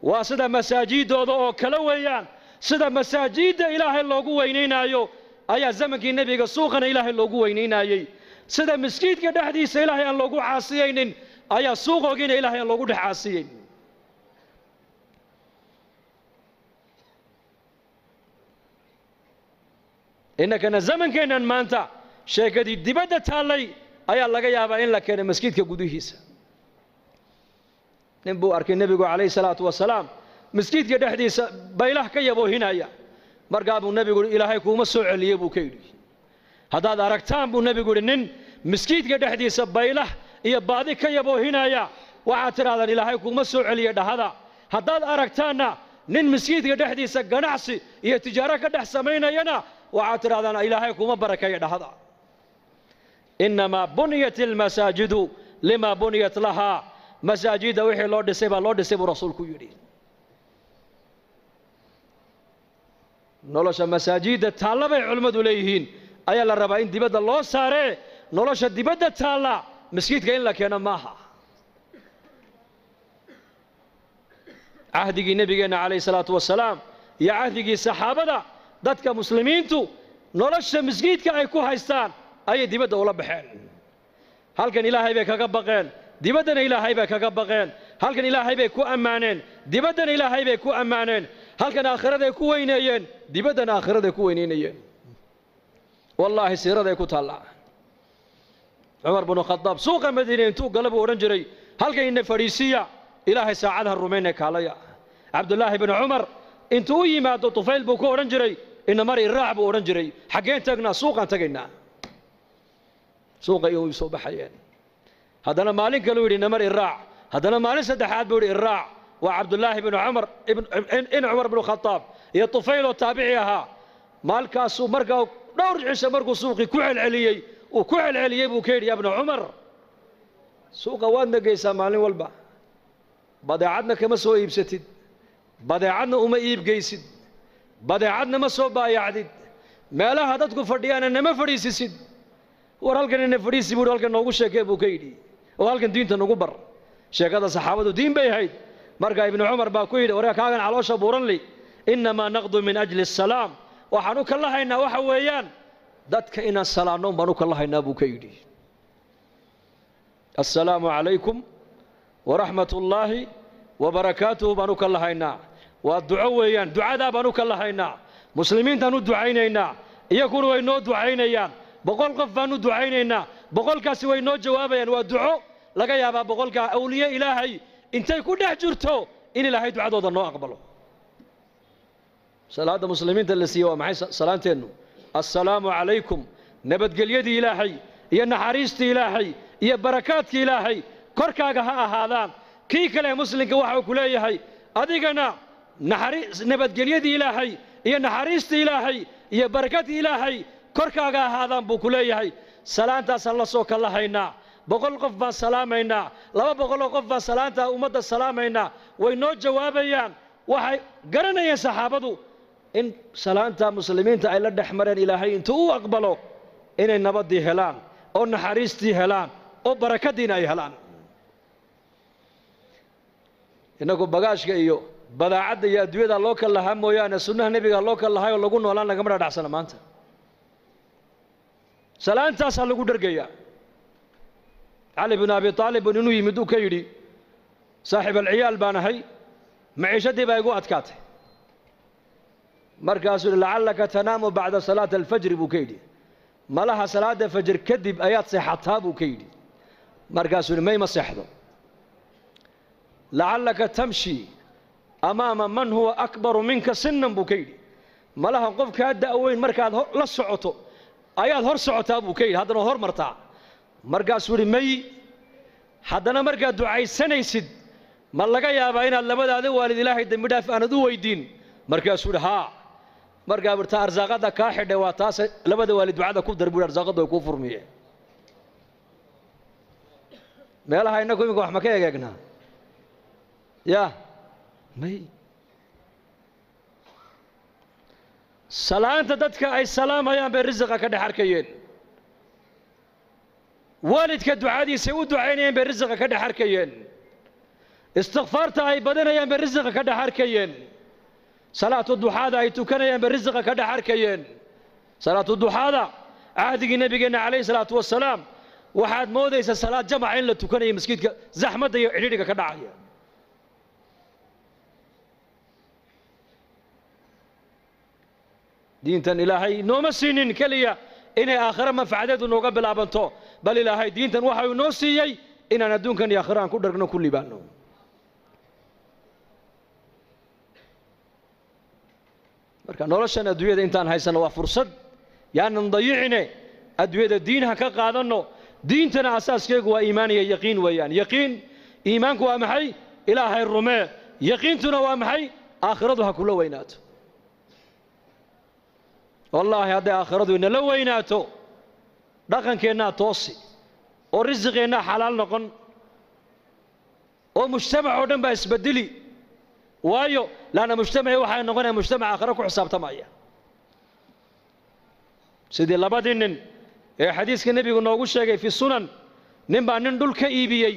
waa sida masaajidooda oo kale weeyaan. Sida masaajidda Ilaahay loogu weynaynaayo ayaa zamankii nebiga suuqana Ilaahay loogu weynaynayey. Sida maskiidka dhexdiisa Ilaahay aan loogu caasiyaynin ayaa suuqoogiina Ilaahay aan loogu dhex caasiyeyn. Innakana zamankeennan maanta sheekadii dibadda taallay ayaa laga yaabaa in la keenay maskiidka gudihiisa. Nin buu arkay nebigu calayhi salaatu wasalaam maskiidka dhexdiisa baylah ka yaboohinaya. Markaa buu nebigu yidhi, Ilaahay kuuma soo celiyey buu ka yidhi. Haddaad aragtaan buu nebigu yidhi nin maskiidka dhexdiisa baylah iyo baadi ka yaboohinaya, waxaad tidhahdaan Ilaahay kuuma soo celiye dhahada. Haddaad aragtaanna nin maskiidka dhexdiisa ganacsi iyo tijaaro ka dhex samaynayana, waxaad tidhahdaan Ilaahay kuuma barakeeya dhahada. Innamaa buniyat almasaajidu limaa buniyat lahaa. Masaajidda wixii loo dhisay baa loo dhisay buu rasuulku yidhi. Nolosha masaajidda taalla bay culimmadu leeyihiin ayaa la rabaa in dibadda loo saaree. Nolosha dibadda taalla maskiidka in la keeno maaha. Cahdigii nebigeenna calayhi salaatu wasalaam iyo cahdigii saxaabada, dadka muslimiintu nolosha masjiidka ay ku haystaan ayay dibadda ula baxeen. Halkan Ilaahay bay kaga baqeen, dibaddana Ilaahay bay kaga baqeen. Halkan Ilaahay bay ku ammaaneen, dibaddana Ilaahay bay ku ammaaneen. Halkan aakhiraday ku weyneeyeen, dibaddana aakhiraday ku weyneynayeen. Wallaahi siiraday ku taallaa. Cumar binu Khadaab suuqa Madiine intuu gala buu odhan jiray, halkan ina fadhiisiya, Ilaahay saacadaha rumayne kaalaya. Cabdullaahi binu Cumar intuu u yimaado Tufayl buu ku odhan jiray, ina mari raac buu odhan jiray. Xaggeen tagnaa? Suuqaan tagaynaa. Suuqa iyo soo baxayeen. Haddana maalin kaluu yidhi, namar iraac. Haddana maalin saddexaad buu yidhi, iraac. Waa Cabdullaahi binu Cumar in Cumar binu Khadaab iyo Tufayl oo taabici ahaa. Maalkaasuu markaa dhowr cisho markuu suuqii ku celceliyey, uu ku celceliyey buu ka yidhi, ya bna Cumar, suuqa waadna geysaa maalin walba, badeecadna kama soo iibsatid, badeecadna uma iibgeysid, badeecadna ma soo baayacdid, meelaha dadku fadhiyaana nama fadhiisisid. War halkan ina fadhiisi buu, halkan noogu sheekee buu ka yidhi, oo halkan diinta nagu bar. Sheekada saxaabadu diin bay ahayd. Marka Ibnu Cumar baa ku yidhi, warka kaagan caloosha buuranli, innamaa naqdu min ajli asalaam, waxaan u kalahaynaa waxa weeyaan dadka inaan salaanno baan u kalahaynaa buu ka yidhi. Assalaamu calaykum waraxmat ullaahi wabarakaatuhu baan u kalahaynaa. Waa duco weeyaan, ducadaa baan u kalahaynaa. Muslimiintaan u ducaynaynaa, iyaguna way noo ducaynayaan. 100 qof baan u ducaynaynaa, 100kaasi way noo jawaabayaan. Waa duco laga yaabaa 100kaa awliye Ilaahay intay ku dhex jirto in Ilaahay ducadooda noo aqbalo. Salaadda muslimiinta la siiye waa maxay? Salaanteennu assalaamu calaykum, nabadgelyadii Ilaahay iyo naxariistii Ilaahay iyo barakaadkii Ilaahay korkaaga ha ahaadaan. Kii kale muslimka waxa uu ku leeyahay, adigana nabadgelyadii Ilaahay iyo naxariistii Ilaahay iyo barakadii Ilaahay korkaaga ahaadaan buu ku leeyahay. Salaantaasaan la soo kalahaynaa. 100 qof baan salaamaynaa, 200 qof baan salaantaa ummadda salaamaynaa, way noo jawaabayaan. Waxay garanayeen saxaabadu in salaanta muslimiinta ay la dhex mareen Ilaahay intuu u aqbalo inay nabaddii helaan oo naxariistii helaan oo barakadiina ay helaan. Innagu bagaashka iyo badaacadda iyo adduunyada loo kal lahaa mooyaane, sunnaha nebiga loo kal lahay oo lagu noolaan lagama dhadhacsana maanta. Salaantaasaa lagu dhergayaa. Cali binu Abi Aalib bun inuu yimid uu ka yidhi, saaxiib alciyaal baan ahay, maciishadii baa igu adkaatay. Markaasuu yidhi, lacallaka tanaamu bacda salaati alfajri buu ka yidhi, malaha salaada fajr kadib ayaad seexataa buu ka yidhi. Markaasuu yidhi, may, ma seexdo. Lacallaka tamshi amaama man huwa akbaru minka sinan buu ka yidhi, malaha qof kaa da'weyn markaad la socoto ayaad hor socotaa buu ka yidhi, haddana hor martaa. Markaasuu yidhi, may. Haddana markaad ducaysanaysid ma laga yaabaa inaad labadaada waalid Ilaahay dembi dhaaf aanad u weydiin? Markaasuu yidhi, haa. Markaa burta arsaaqadda kaa xidhay waa taas, labada waalid ducada ku dar buu, arsaaqaddu way kuu furmiyeen. Meelaha innagu iminka wax ma ka egeegnaa? Ya may. Salaanta dadka ay salaamayaan bay risiqa ka dhex arkayeen. Waalidka ducadiisay u ducaynayeen bay risiqa ka dhex arkayeen. Istikfaarta ay badanayaan bay risiqa ka dhex arkayeen. Salaatu duxaada ay tukanayaan bay risiqa ka dhex arkayeen. Salaatu duxaada cahdigii nabigeenna calayhi salaatu wasalaam waxaad moodaysaa salaad jamaca in la tukanayo, maskiidka zaxmadda iyo cidhiidhiga ka dhacaya. Diintan Ilaahay nooma siinin keliya inay aakhiro manfacadeedu nooga bilaabanto, bal Ilaahay diintan waxa uu noo siiyey inaan adduunkan iyo aakhiro aan ku dhargno, ku liibaano. Marka noloshan adduunyada intaan haysanno waa fursad, yaanan dayicine. Adduunyada diin ha ka qaadanno. Diintana asaaskeegu waa iimaan iyo yaqiin weeyaan. Yaqiin, iimaanku waa maxay? Ilaahay rumee. Yaqiintuna waa maxay? Aakhiradu ha kula weynaato. Wallaahi hadday aakhiradu inala weynaato, dhaqankeennaa toosi. Oo risiqeennaa xalaal noqon, oo mujtamac oo dhan baa isbedeli. Waayo, laanna mujtamacii waxay noqonaya mujtamac aakhiro ku xisaabtamaya, sidii labadii nin ee xadiiska nebigu noogu sheegay fi sunan. Nin baa nin dhul ka iibiyey.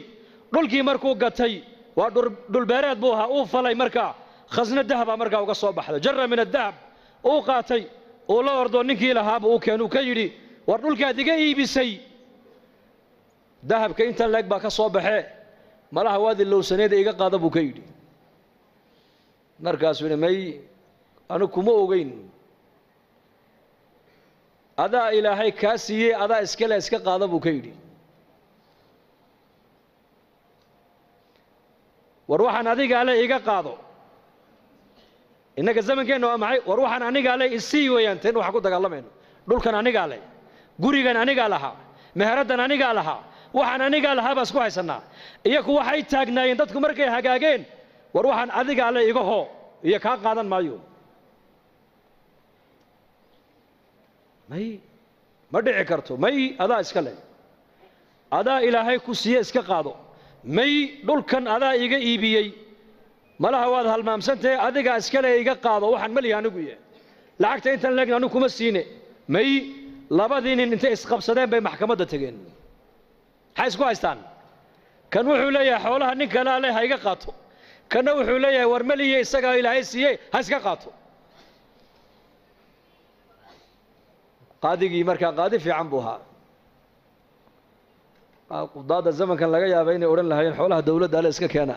Dhulkii markuu gatay, waa dhulbeereed buu ahaa, uu falay. Markaa khasno dahabaa markaa uga soo baxday, jara min adahab uu qaatay, uu la ordo ninkii lahaaba uu keen, uu ka yidhi: "War dhulkaad iga iibisay dahabka intan leeg baa ka soo baxee, malaha waad ilowsaneeda, iga qaada," buu ka yidhi. Markaasuu yidhi: "May, anigu kuma ogeyn, adaa Ilaahay kaa siiyey, adaa iskale, iska qaada," buu ka yidhi. "War waxaan adigaa le, iga qaado." Innaga zamankeenna waa maxay? "War waxaan anigaa le, isii" weeyaan. Teen waxaan ku dagaalamayno, dhulkan anigaa le, gurigan anigaa lahaa, meheraddan anigaa lahaa, waxaan anigaa lahaa baa isku haysannaa. Iyaku waxay taagnaayeen dadku markay hagaageen: "War waxaan adigaa le, iga hoo iyo kaa qaadan maayo." May, ma dhici karto. "May, adaa iska leh, adaa Ilaahay ku siiye, iska qaado." "May, dhulkan adaa iga iibiyey, malaha waad halmaamsantahe, adigaa iska le, iga qaado. Waxaan malihi anigu ye, lacagta intan leegna anigu kuma siine." May. Labadii nin intay isqabsadeen bay maxkamadda tegeen. Maxay isku haystaan? Kan wuxuu leeyahay: "Xoolaha nin kalaa leh, ha iga qaato." Kanna wuxuu leeyahay: "War maliye, isagaa Ilaahay siiyey, ha iska qaato." Qaadigii markaa qaadi fiican buu ahaa. Qudaadda zamankan laga yaaba inay odhan lahaayeen: "Xoolaha dawladda ale, iska keena."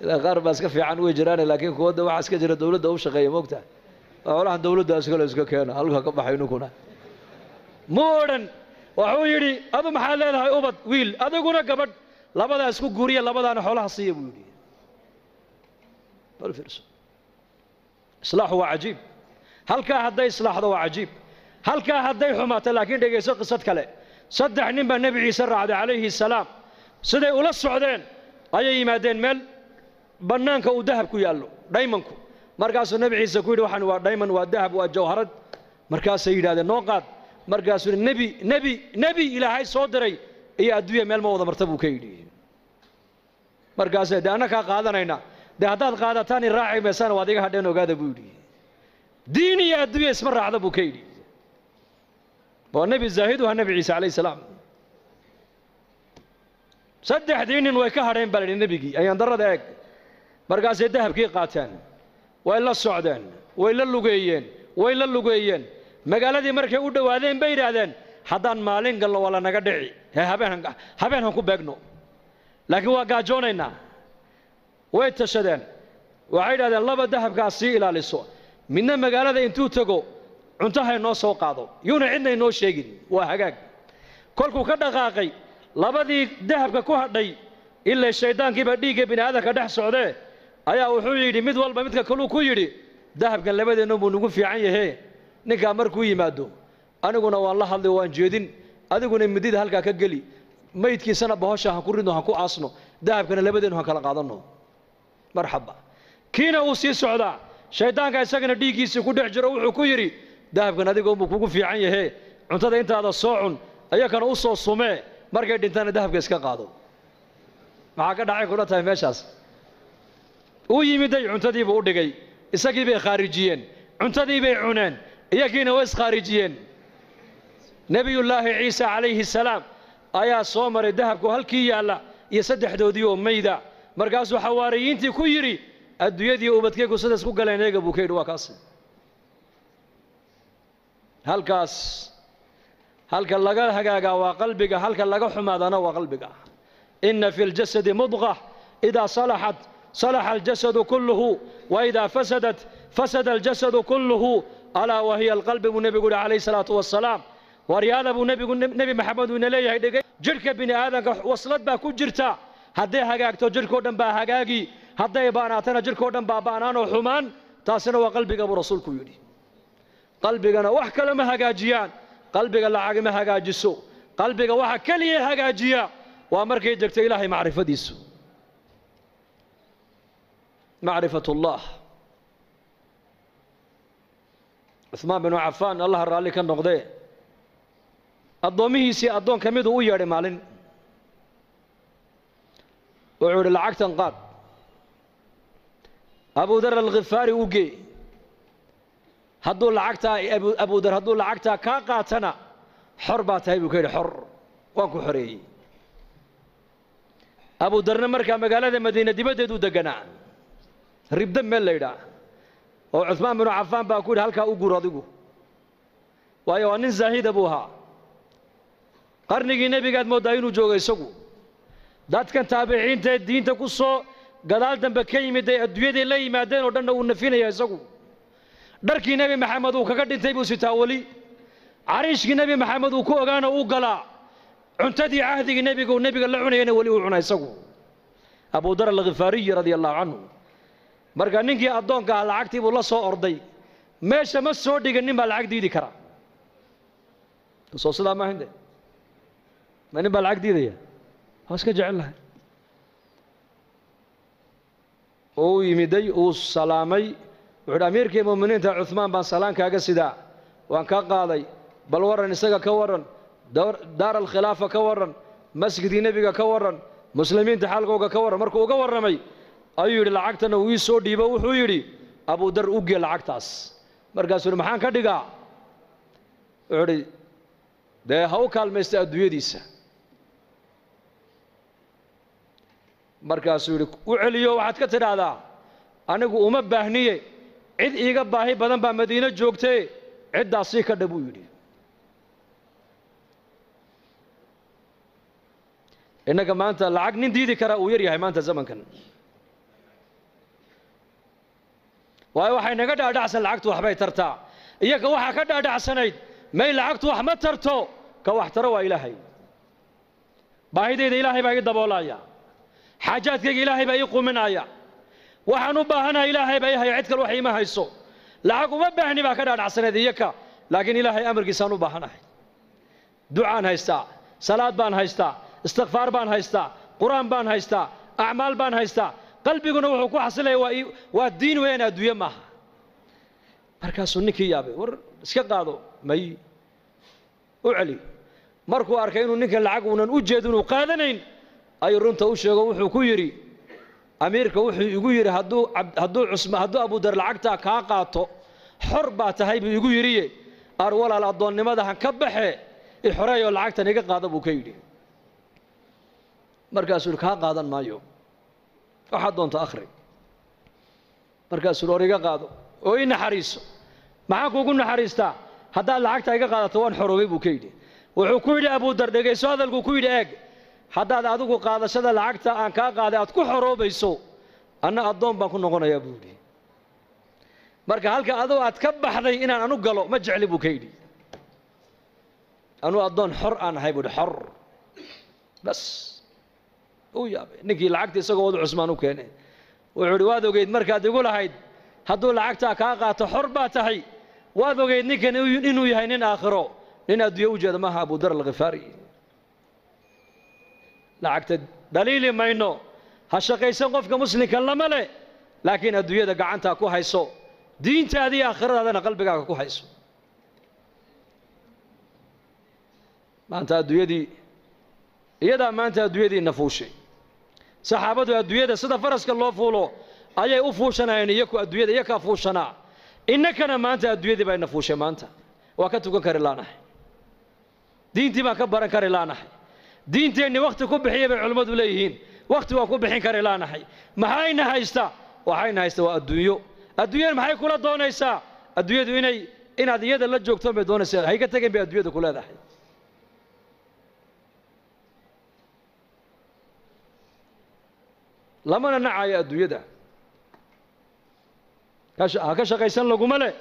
Ilaa qaar baa iska fiican way jiraane, laakiin kuwadda waxaa iska jira dawladda u shaqeeya, moogta, "Xoolahan dawladda iskale, iska keena, halka ka baxay." Ninkuna mu odhan. Wuxuu yidhi: "Adu maxaad leedahay?" "Ubad, wiil." "Adiguna?" "Gabadh." "Labadaa isku guuriya, labadaana xoolaha siiya," buu yidhi. Bal fiirso, islaaxu waa cajiib. Halkaa hadday islaaxdo waa cajiib, halkaa hadday xumaato. Laakiin dhegayso qisad kale. Saddex nin baa Nebi Ciise raacday calayhi salaam. Siday ula socdeen ayay yimaadeen meel bannaanka uu dahab ku yaallo, dhaymanku. Markaasuu Nebi Ciise ku yidhi: "Waxaan waa dhayman, waa dahab, waa jawharad." Markaasay yidhahdeen: "Noo qaad." Markaasuu yidhi: "Nebi Ilaahay soo diray iyo adduunya meel ma wada marta," buu ka yidhi. Markaasay: "Dee annakaa qaadanayna." "Dee haddaad qaadataan i raaci maysaan, waad iga hadheen, ogaada," buu yidhi. "Diin iyo adduunya isma raacda," buu ka yidhi. Waa nebi zaahid u ahaa Nebi Ciise calayhi salaam. Saddexdii nin way ka hadheen baa la yidhi nebigii. Ayaan darrada eeg. Markaasay dahabkii qaateen, way la socdeen, way la lugeeyeen, way la lugeeyeen. Magaaladii markay u dhowaadeen bay yidhaahdeen: "Haddaan maalin galno waa la naga dhici, hee habeen han ku beegno, laakiin waa gaajoonaynaa." Way tashadeen. Waxay yidhahdeen: "Laba dahabkaas sii ilaaliso, midna magaalada intuu tago cunto hay noo soo qaado, yuuna cidna inoo sheegin." Waa hagaag. Kolkuu ka dhaqaaqay, labadii dahabka ku hadhay, ilaa shayddaankiibaa dhiigga bini aadamka dhex socdee, ayaa wuxuu yidhi mid walba midka kaluu ku yidhi: "Dahabkan labadeennu buu nagu fiican yahee, ninkaa markuu yimaado aniguna waan la hadlay, waan jeedin, adiguna midida halkaa ka geli, maydkiisana bahosha han ku ridno, han ku aasno, dahabkana labadeennu han kala qaadanno." Marxaba. Kiina uu sii socdaa, shayddaanka isagana dhiiggiisii ku dhex jiro wuxuu ku yidhi: "Dahabkan adigoonbuu kugu fiican yahee, cuntada intaada soo cun, ayakana u soo sumee, markay dhintaana dahabka iska qaado." Maxaa ka dhacay kula tahay meeshaas? Uu yimiday, cuntadiibuu u dhigay, isagii bay khaarijiyeen, cuntadii bay cuneen, iyagiina way iskhaarijiyeen. Nebiyullaahi Ciise calayhi salaam ayaa soo maray dahabku halkii yaalla iyo saddexdoodii oo mayda. Markaasuu xawaariyiintii ku yidhi: "Adduunyadii ubadkaygu sida isku galeen eega," buu ka yidhi. Waa kaasi halkaas. Halka laga hagaagaa waa qalbiga, halka laga xumaadana waa qalbiga. Ina fi ljasadi mudqa, idaa salaxat salaxa aljasadu kulluhu, waidaa fasadat fasada aljasadu kulluhu, alaa wahiya alqalbi, buu nebigu yihi calayhi salaatu wasalaam. Waryaada, buu nebigu, Nebi Maxamed uu ina leeyahay, dhegay: jidhka bini aadamka waslad baa ku jirta. Hadday hagaagto jidhkao dhan baa hagaagi, hadday baanaatana jidhkao dhan baa baanaanoo xumaan. Taasina waa qalbiga, buu rasuulku yidhi. Qalbigana wax kale ma hagaajiyaan, qalbiga lacag ma hagaajiso. Qalbiga waxa keliya hagaajiya waa markay degto Ilaahay macrifadiisu, macrifatullah. Cuثmaan binu Cafaan, Allaha raalli ka noqdee. Addoomihiisii addoon ka miduu u yeedhay maalin, wuxuu yidhi lacagtan qaad, Abudar Alkhifaari u gee, hadduu lacagtaa Abudar hadduu lacagtaa kaa qaatana xor baa tahay buu ka yidhi, xor waan ku xoreeyey. Abudarna markaa magaalada Madiina dibaddeeduu deganaa, Ribda meel la yidhaah, oo Cuhmaan binu Cafaan baa ku yidhi halkaa u guur adigu, waayo waa nin zaahida buu ahaa. Qarnigii nebigaad mooddaa inuu joogo isagu. Dadkan taabiciintaee diinta ku soo gadaal dambe ka yimid ay adduunyaday la yimaadeen oo dhanna uu nafinaya isagu. Dharkii Nebi Maxamed uu kaga dhintay buu sitaa weli, cariishkii Nebi Maxamed uu ku ogaana uu galaa, cuntadii cahdigii nebiga uu nebiga la cunayana weli uu cuna isagu, Abudar Alkhifaariyi radia allahu canhu. Marka ninkii addoonka ah lacagtii buu la soo orday, meesha ma soo dhigin nin baa lacag diidi kara. Soo sidaa maaha de, ma nin baa lacag diidaya? Waa iska jecel lahay. Uu yimiday, uu salaamay, wuxu uhi amiirkii mu'miniinta Cuhmaan baan salaan kaaga sidaa, waan ka qaaday, bal warran isaga ka warran, daar alkhilaafa ka warran, masjidkii nebiga ka warran, muslimiinta xaalkooga ka warran. Markuu uga warramay ayuu yidhi lacagtana uu ii soo dhiibo, wuxuu yidhi Abudar u gee lacagtaas. Markaasuu yidhi maxaan ka dhigaa? Wuxuu idhi dee ha u kaalmaysta adduunyadiisa. Markaasuu yidhi u celiyo, waxaad ka tidhaahdaa anigu uma baahniye, cid iiga baahi badan baa Madiino joogtee, ciddaasii ka dha buu yidhi. Innaga maanta lacag nin diidi karaa uu yar yahay maanta zamankan, waayo waxay naga dhaadhacsan lacagtu waxbay tartaa. Iyaga waxaa ka dhaadhacsanayd may lacagtu wax ma tarto, ka wax taro waa Ilaahay. Baahidayda Ilaahay baa ii daboolaya, xaajaadkayga Ilaahay baa ii quminaya, waxaan u baahanahay Ilaahay baa ii haya, cid kale wax iima hayso. Lacag uma baahni baa ka dhaadhacsanayd iyaka, laakiin Ilaahay amarkiisaan u baahanahay. Ducaan haystaa, salaad baan haystaa, istikfaar baan haystaa, qur-aan baan haystaa, acmaal baan haystaa, qalbiguna wuxuu ku xasilaya waa diin weeyaan, adduunye maaha. Markaasuu ninkii yaabay, war iska qaado, may u celi. Markuu arkay inuu ninkan lacag uunan u jeedin uu qaadanayn, ayuu runta u sheego, wuxuu ku yidhi amiirka wuxuu igu yidhi hadduu Abudar lacagtaa kaa qaato xor baa tahay buu igu yidhiye, ar walaal addoonnimadahan ka baxe, ixoreeyoo lacagtan iga qaada buu ka yidhi. Markaasuu yidhi kaa qaadan maayo, waxaad doonto akhri. Markaasuu yidhi or iga qaado oo ii naxariiso. Maxaan kuugu naxariistaa? Haddaad lacagta iga qaadato waan xoroobay buu ka yidhi. Wuxuu ku yidhi Abudar, dhegayso hadalkuu ku yidhi, eeg, haddaad adigu qaadashada lacagta aan kaa qaaday aad ku xoroobayso, anna addoon baan ku noqonayaa buu yidhi. Marka halka aduu aad ka baxday inaan anu galo ma jecli buu ka yidhi, anuu addoon xor aan ahay buu yidhi, xor bas. Uu yaabay ninkii lacagta isagoo wadu Cusmaan u keenay, wuxuu yidhi waad ogeyd markaad igu lahayd hadduu lacagtaa kaa qaato xor baa tahay, waad ogeyd ninkan inuu yahay nin aakhiro, nin adduunye u jeeda maaha. Abudar Alkhifaari. Lacagta dhaliili mayno, ha shaqaysan qofka muslimka lama leh, laakiin adduunyada gacantaa ku hayso, diintaada iyo aakhiradaadana qalbigaaga ku hayso. Maanta adduunyadii iyadaa maanta adduunyadiina fuushay. Saxaabadu adduunyada sida faraska loo fuulo ayay u fuushanayeen, iyaku adduunyada iyakaa fuushanaa. Innakana maanta adduunyadii baa ina fuushay, maanta waa ka tukan kari laanahay, diintii baan ka baran kari laanahay, diinteenni wakhti ku bixiya bay culimmadu leeyihiin, wakhti waan ku bixin kari laanahay. Maxayna haysta? Waxayna haysta waa adduunyo. Adduunyada maxay kula doonaysaa? Adduunyadu inay inaad iyada la joogto bay doonaysaa, hayga tegin bay adduunyada ku leedahay. Lamana nacayo adduunyada, ha ka shaqaysan laguma leh,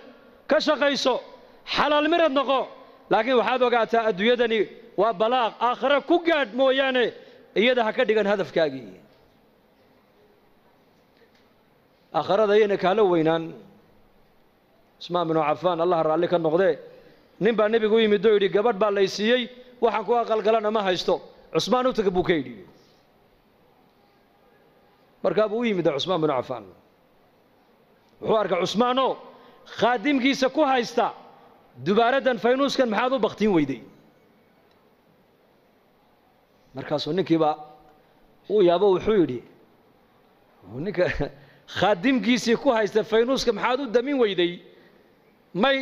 ka shaqayso, xalaal mirad noqo, laakiin waxaad ogaataa adduunyadani waa balaaq, aakhare ku gaadh mooyaane iyada ha ka dhigan hadafkaagii. Aakharada iyana kaala weynaan. Cusmaan binu Cafaan, Allah raalli ka noqdee, nin baa nebigu u yimid oo yidhi gabadh baa lay siiyey, waxaan ku aqalgalana ma haysto, Cusmaan u taga buu ka yidhi. Markaa buu u yimid Cusmaan binu Cafaan, wuxuu arkay Cusmaanoo khaadimkiisa ku haysta dubaaraddan faynuuskan maxaad u baktiin weyday? Markaasuu ninkiibaa uu yaabo, wuxuu yidhi ninka khaadimkiisii ku haysta faynuuska maxaad u damin weyday? May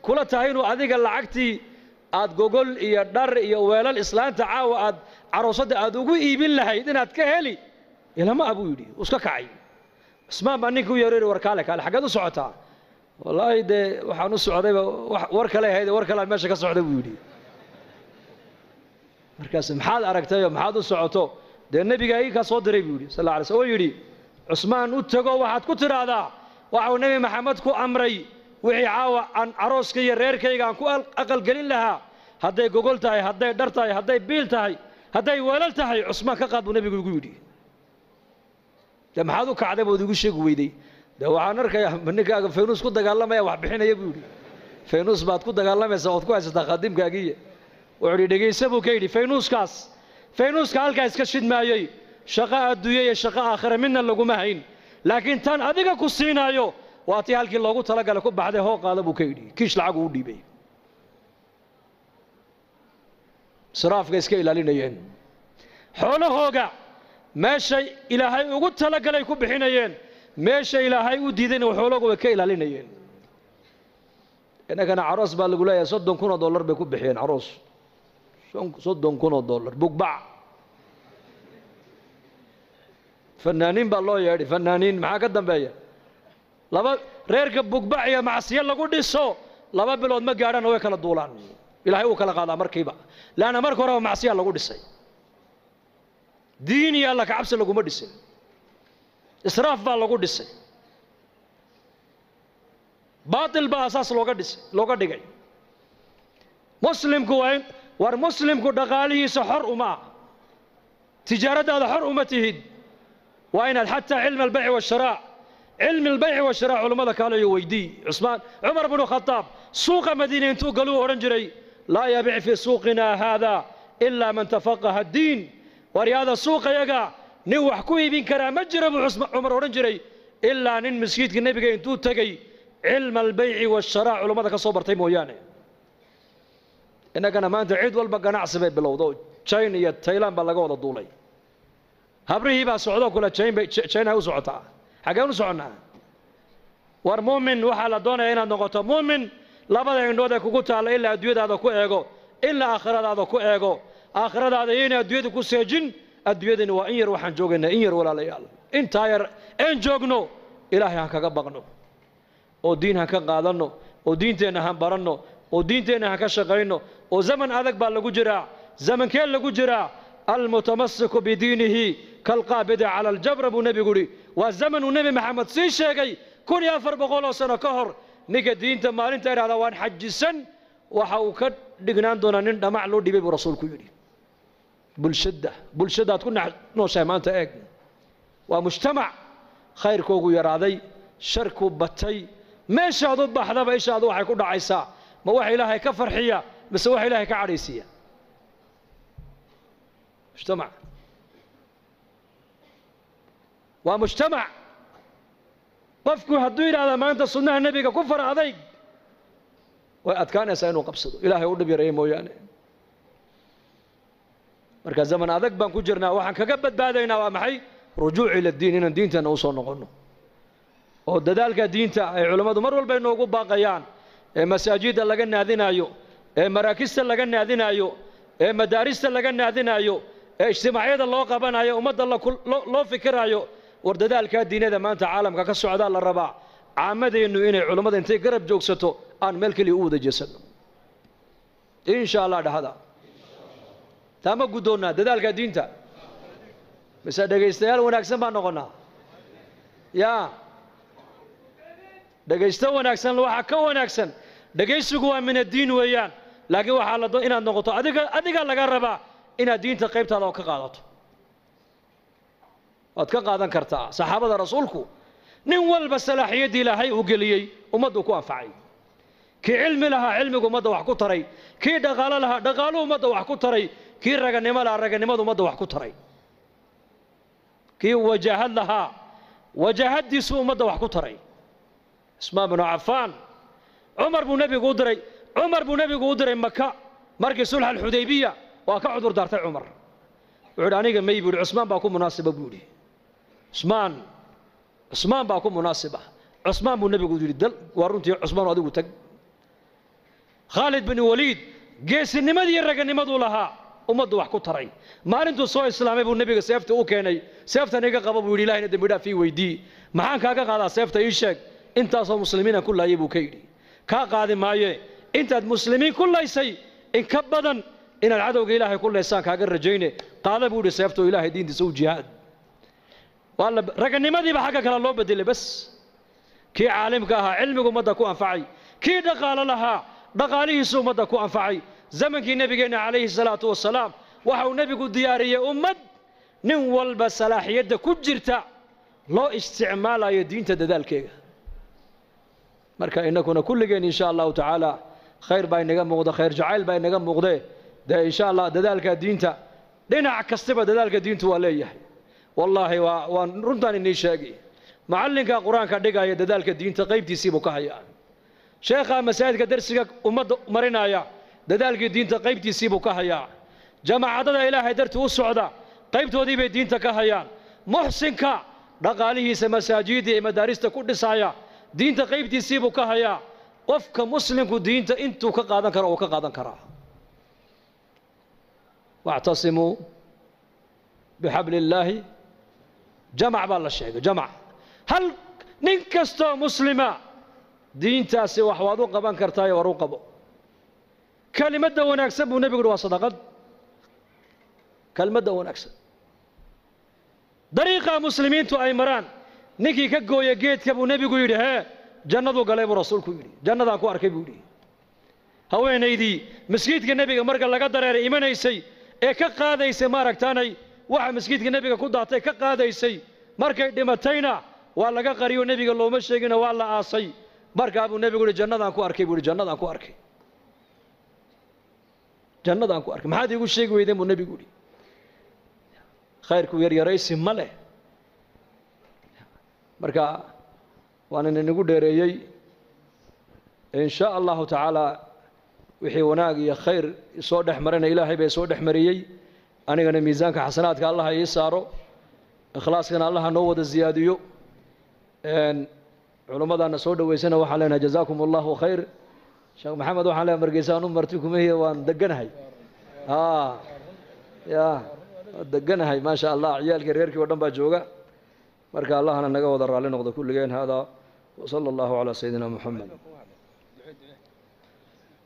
kula tahay inuu adiga lacagtii aad gogol iyo dhar iyo weelal islaanta caawa aad caroosadda aad ugu iibin lahayd inaad ka heli? Ilama a buu yidhi. Uu iska kacay. Cusmaan baa ninkii u yeero yidhi, war kaale kaale, xaggeed u socotaa? Wallaahi dee waxaan u socdayba war kale ahayd, war kalean meesha ka socday buu yidhi. Markaas maxaad aragtayoo maxaad u socoto? Dee nebigaa ii kaa soo diray buu yidhi sal alla alay sl oo yidhi Cusmaan u tago, waxaad ku tidhaahdaa waxau Nebi Maxamed ku amray wixii caawa aan carooska iyo reerkayga aan ku aqalgelin lahaa, hadday gogol tahay, hadday dhar tahay, hadday biil tahay, hadday weelal tahay, Cusmaan ka qaad buu nebigu igu yidhi. Dee maxaad u kacday bood igu sheegi weyday? Dee waxaan arkayaa ninkaaga faynuus ku dagaalamaya wax bixinaya buu yidhi. Faynuus baad ku dagaalamaysaa ood ku haysataa khaadimkaagiiya. Wuxuu yidhi dhegaysa buu ka yidhi, faynuuskaas faynuuska halkaa iska shidmaayey shaqo adduunye iyo shaqo aakhira midna laguma hayn, laakiin tan adiga ku siinaayo waa tii halkii loogu talagalay ku baxday, hoo qaada buu ka yidhi. Kiish lacag uu dhiibay. Israafka iska ilaalinayeen, xoolahooga meeshay Ilaahay ugu talagalay ku bixinayeen, meesha Ilaahay u diidayna xoolahooga way ka ilaalinayeen. Innagana caroos baa lagu leeyahay $30,000 bay ku bixiyeen caroos, $30,000 bugbac, fanaaniin baa loo yeedhay, fanaaniin maxaa ka dambeeya? Laba reerka bugbac iyo macsiyo lagu dhiso 2 bilood ma gaadhana way kala duulaan, Ilaahay uu kala qaadaa markiiba, leanna marka horeba macsiyaa lagu dhisay, diin iyo alla kacabsi laguma dhisin, israaf baa lagu dhisay, baatil baa asaas looga dhisay looga dhigay. Muslimku waa in war muslimku dhaqaalihiisa xor uma ah, tijaaraddaada xor uma tihid, waa inaad xataa cilmi albayci waashiraa, cilmi albayci waashiraa culammada kaale iyo weydii. Cusmaan Cumar bnu Khadaab suuqa Madiine intuu galuu odhan jiray laa yabic fii suuqina haada ilaa man tafaqaha addiin. Waryaada suuqayaga nin wax ku iibin karaa ma jira buu Cumar odhan jiray, ilaa nin masjidka nebiga intuu tegey cilma albayci waashiraa culammada ka soo bartay mooyaane. Innagana maanta cid walba ganacsi bay bilowdo, China iyo Tayland baa laga wada duulay, habrihii baa socdoo kule China u socotaa. Xaggeen u soconnaa? War muumin waxaa la doonaya inaad noqoto muumin labada indhood ee kugu taalla ilaa adduunyadaada ku eego, ilaa aakhiradaada ku eego, aakhiradaada yayna adduunyada ku seejin. Adduunyadani waa in yar, waxaan joogaynaa in yar walaalayaal, intaa yar een joogno Ilaahay han kaga baqno oo diin han ka qaadanno oo diinteenna han baranno oo diinteenna han ka shaqayno. Oo zaman adag baa lagu jiraa. Zamankee lagu jiraa? Almutamasiku bidiinihi kalqaabidi cala aljabra buu nebigu yidhi. Waa zaman uu Nebi Maxamed sii sheegay 1400 oo sano ka hor. Ninka diinta maalinta idhahdaa waan xajisan waxa uu ka dhignaan doonaa nin dhamac loo dhibay buu rasuulku yidhi. Bulshadda bulshadaad ku nooshahay maanta eeg, waa mujtamac khayrkoogu yaraaday, sharkuu batay, meeshaad u baxdaba ishaadu waxay ku dhacaysaa ma wax Ilaahay ka farxiya mise wax Ilaahay ka cadhaysiiya? Mujtamac waa mujtamac qofku hadduu yidhahda maanta sunnaha nebiga ku fara adayg way adkaanaysaa inuu qabsado, Ilaahay u dhib yareeya mooyaane. Marka zaman adag baan ku jirnaa, waxaan kaga badbaadaynaa waa maxay? Rujuuc ila diin, inaan diinteenna usoo noqonno oo dadaalka diinta ay culammadu mar walba inoogu baaqayaan, ee masaajidda laga naadinaayo, ee maraakista laga naadinaayo, ee madaarista laga naadinaayo, ee ijtimaacyada loo qabanayo, ummadda loo fikiraayo. War dadaalkaa diinada maanta caalamka ka socdaa la rabaa caamadeennu inay culammada intay garab joogsato aan meel keliya u wada jeesanno insha Allah. Dhahada taa ma guddoonnaa dadaalka diinta mise dhegaystayaal wanaagsan baan noqonnaa? Yaa dhegaysto wanaagsan, waxaa ka wanaagsan dhegaysigu waa min addiin weeyaan, laakiin waxaa la inaad noqoto adiga adiga laga rabaa inaad diinta qaybtaada oo ka qaadato. Waad ka qaadan kartaa saxaabada rasuulku nin walba salaaxiyaddii Ilaahay uu geliyey ummaddu ku anfacay. Kii cilmi lahaa cilmigu ummadda wax ku taray, kii dhaqaalo lahaa dhaqaaluhu ummadda wax ku taray, kii raganimo lahaa raganimadu ummadda wax ku taray, kii wajaahad lahaa wajaahaddiisuu ummadda wax ku taray. Cusmaan binu Cafaan Cumar buu nebigu u diray, Cumar buu nebigu u diray Maka markii sulx alxudaybiya, waa ka cudur daartay Cumar. Wuxuu yidhi aniga may buu yidhi, Cusmaan baa ku munaasiba buu yidhi. Cusmaan baa ku munaasiba. Cusmaan buu nebigu yidhi, dal waa runtii Cusmaan, adigu tag. Khaalid bin Waliid geesinimadii raganimaduu lahaa ummaddu wax ku taray. Maalintuu soo islaamay buu nebiga seefta u keenay. Seeftan iga qaba buu yidhi, Ilahayna dembi dhaaf ii weydii. Maxaan kaaga qaadaa seefta, ii sheeg? Intaasoo muslimiinaan ku laayay buu ka yidhi. Kaa qaadi maaye, intaad muslimiin ku laysay in ka badan inaad cadowga Ilaahay ku laysaan kaaga rajayne, qaada buu yidhi seefta oo Ilaahay diintiisa u jihaad. Waa la raganimadiiba xagga kale loo bedelay bas. Kii caalimka ahaa cilmigu ummadda ku anfacay, kii dhaqaalo lahaa dhaqaalihiisu ummadda ku anfacay. Zamankii nebigeenna calayhi salaatu wasalaam waxa uu nebigu diyaariyey ummad nin walba salaaxiyadda ku jirta loo isticmaalayo diinta dadaalkeega. Marka innakuna kulligeen insha Allahu tacaala khayr baa inaga muuqda, khayr jacayl baa inaga muuqdee. Dee insha Allah dadaalka diinta dhinac kastaba dadaalka diintu waa leeyahay. Wallaahi waa waan runtaan inii sheegi, macallinka qur-aanka dhigaya dadaalka diinta qaybtiisiibuu ka hayaa, sheekha masaajidka darsiga ummadda marinaya dadaalkii diinta qaybtiisiibuu ka hayaa, jamaacadada Ilaahay dartii u socda qaybtoodii bay diinta ka hayaan, muxsinka dhaqaalihiisa masaajidda iyo madaarista ku dhisaya diinta qaybtiisiibuu ka hayaa. Qofka muslimku diinta intuu ka qaadan karo uu ka qaadan karaa. Wactasimuu bixabli illaahi jamac baa la sheegay, jamac. Hal nin kastoo muslima diintaasi wax waad u qaban kartaayo, war u qabo. Kelimadda wanaagsan buu nebigu uhi waa sadaqad. Kelmadda wanaagsan dariiqa muslimiintu ay maraan ninkii ka gooya geedka buu nebigu yidhi hee jannaduu galay buu rasuulku yidhi, jannadaan ku arkay buu yidhi. Haweenaydii maskiidka nebiga marka laga dareeray imanaysay ee ka qaadaysay maaragtaanay waxa maskiidka nebiga ku daatay ka qaadaysay, markay dhimatayna waa laga qariyo, nebiga looma sheegino, waa la aasay. Markaa buu nebigu yidhi jannadaan ku arkay buu yidhi, jannadaan ku arkay, jannadaan ku arkay, maxaad iigu sheegi weydeen buu nebigu yidhi. Khayrku yaryaraysi ma leh. Marka waanan inagu dheereeyey. In sha Allahu tacaala wixii wanaag iyo khayr soo dhex marana Ilaahay bay soo dhex mariyey, anigana miisaanka xasanaadka Allaha ii saaro, ikhlaaskana Allaha noo wada ziyaadiyo. Culimmadaana soo dhoweysana waxaan leenahay jazaakum Allahu khayr. Sheekh Maxamed waxaan leenahay margeysaan u marti kumahiya, waan deganahay, ya deganahay, maasha Allah, ciyaalkii reerkii oo dhan baa jooga. Marka Allahna naga wada raalli noqdo kulligeen. Hada wsala Allahu calaa sayidina Muxamed.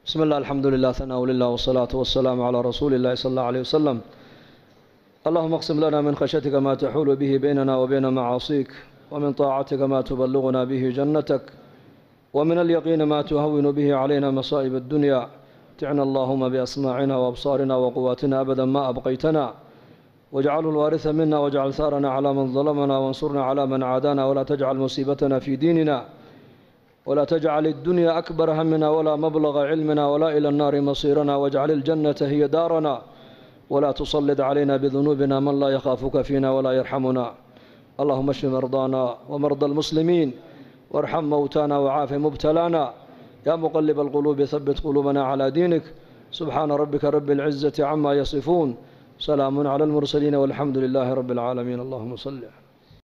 بسم الله، الحمد لله، ثناء لله، والصلاة والسلام على رسول الله صلى الله عليه وسلم. اللهم اقسم لنا من خشيتك ما تحول به بيننا وبين معاصيك، ومن طاعتك ما تبلغنا به جنتك، ومن اليقين ما تهون به علينا مصائب الدنيا. متعنا اللهم بأسماعنا وأبصارنا وقواتنا أبدا ما أبقيتنا، واجعله الوارث منا، واجعل ثارنا على من ظلمنا، وانصرنا على من عادانا، ولا تجعل مصيبتنا في ديننا، ولا تجعل الدنيا أكبر همنا ولا مبلغ علمنا، ولا إلى النار مصيرنا، واجعل الجنة هي دارنا، ولا تسلط علينا بذنوبنا من لا يخافك فينا ولا يرحمنا. اللهم اشف مرضانا ومرضى المسلمين، وارحم موتانا وعاف مبتلانا. يا مقلب القلوب ثبت قلوبنا على دينك. سبحان ربك رب العزة عما يصفون، سلام على المرسلين، والحمد لله رب العالمين. اللهم صل.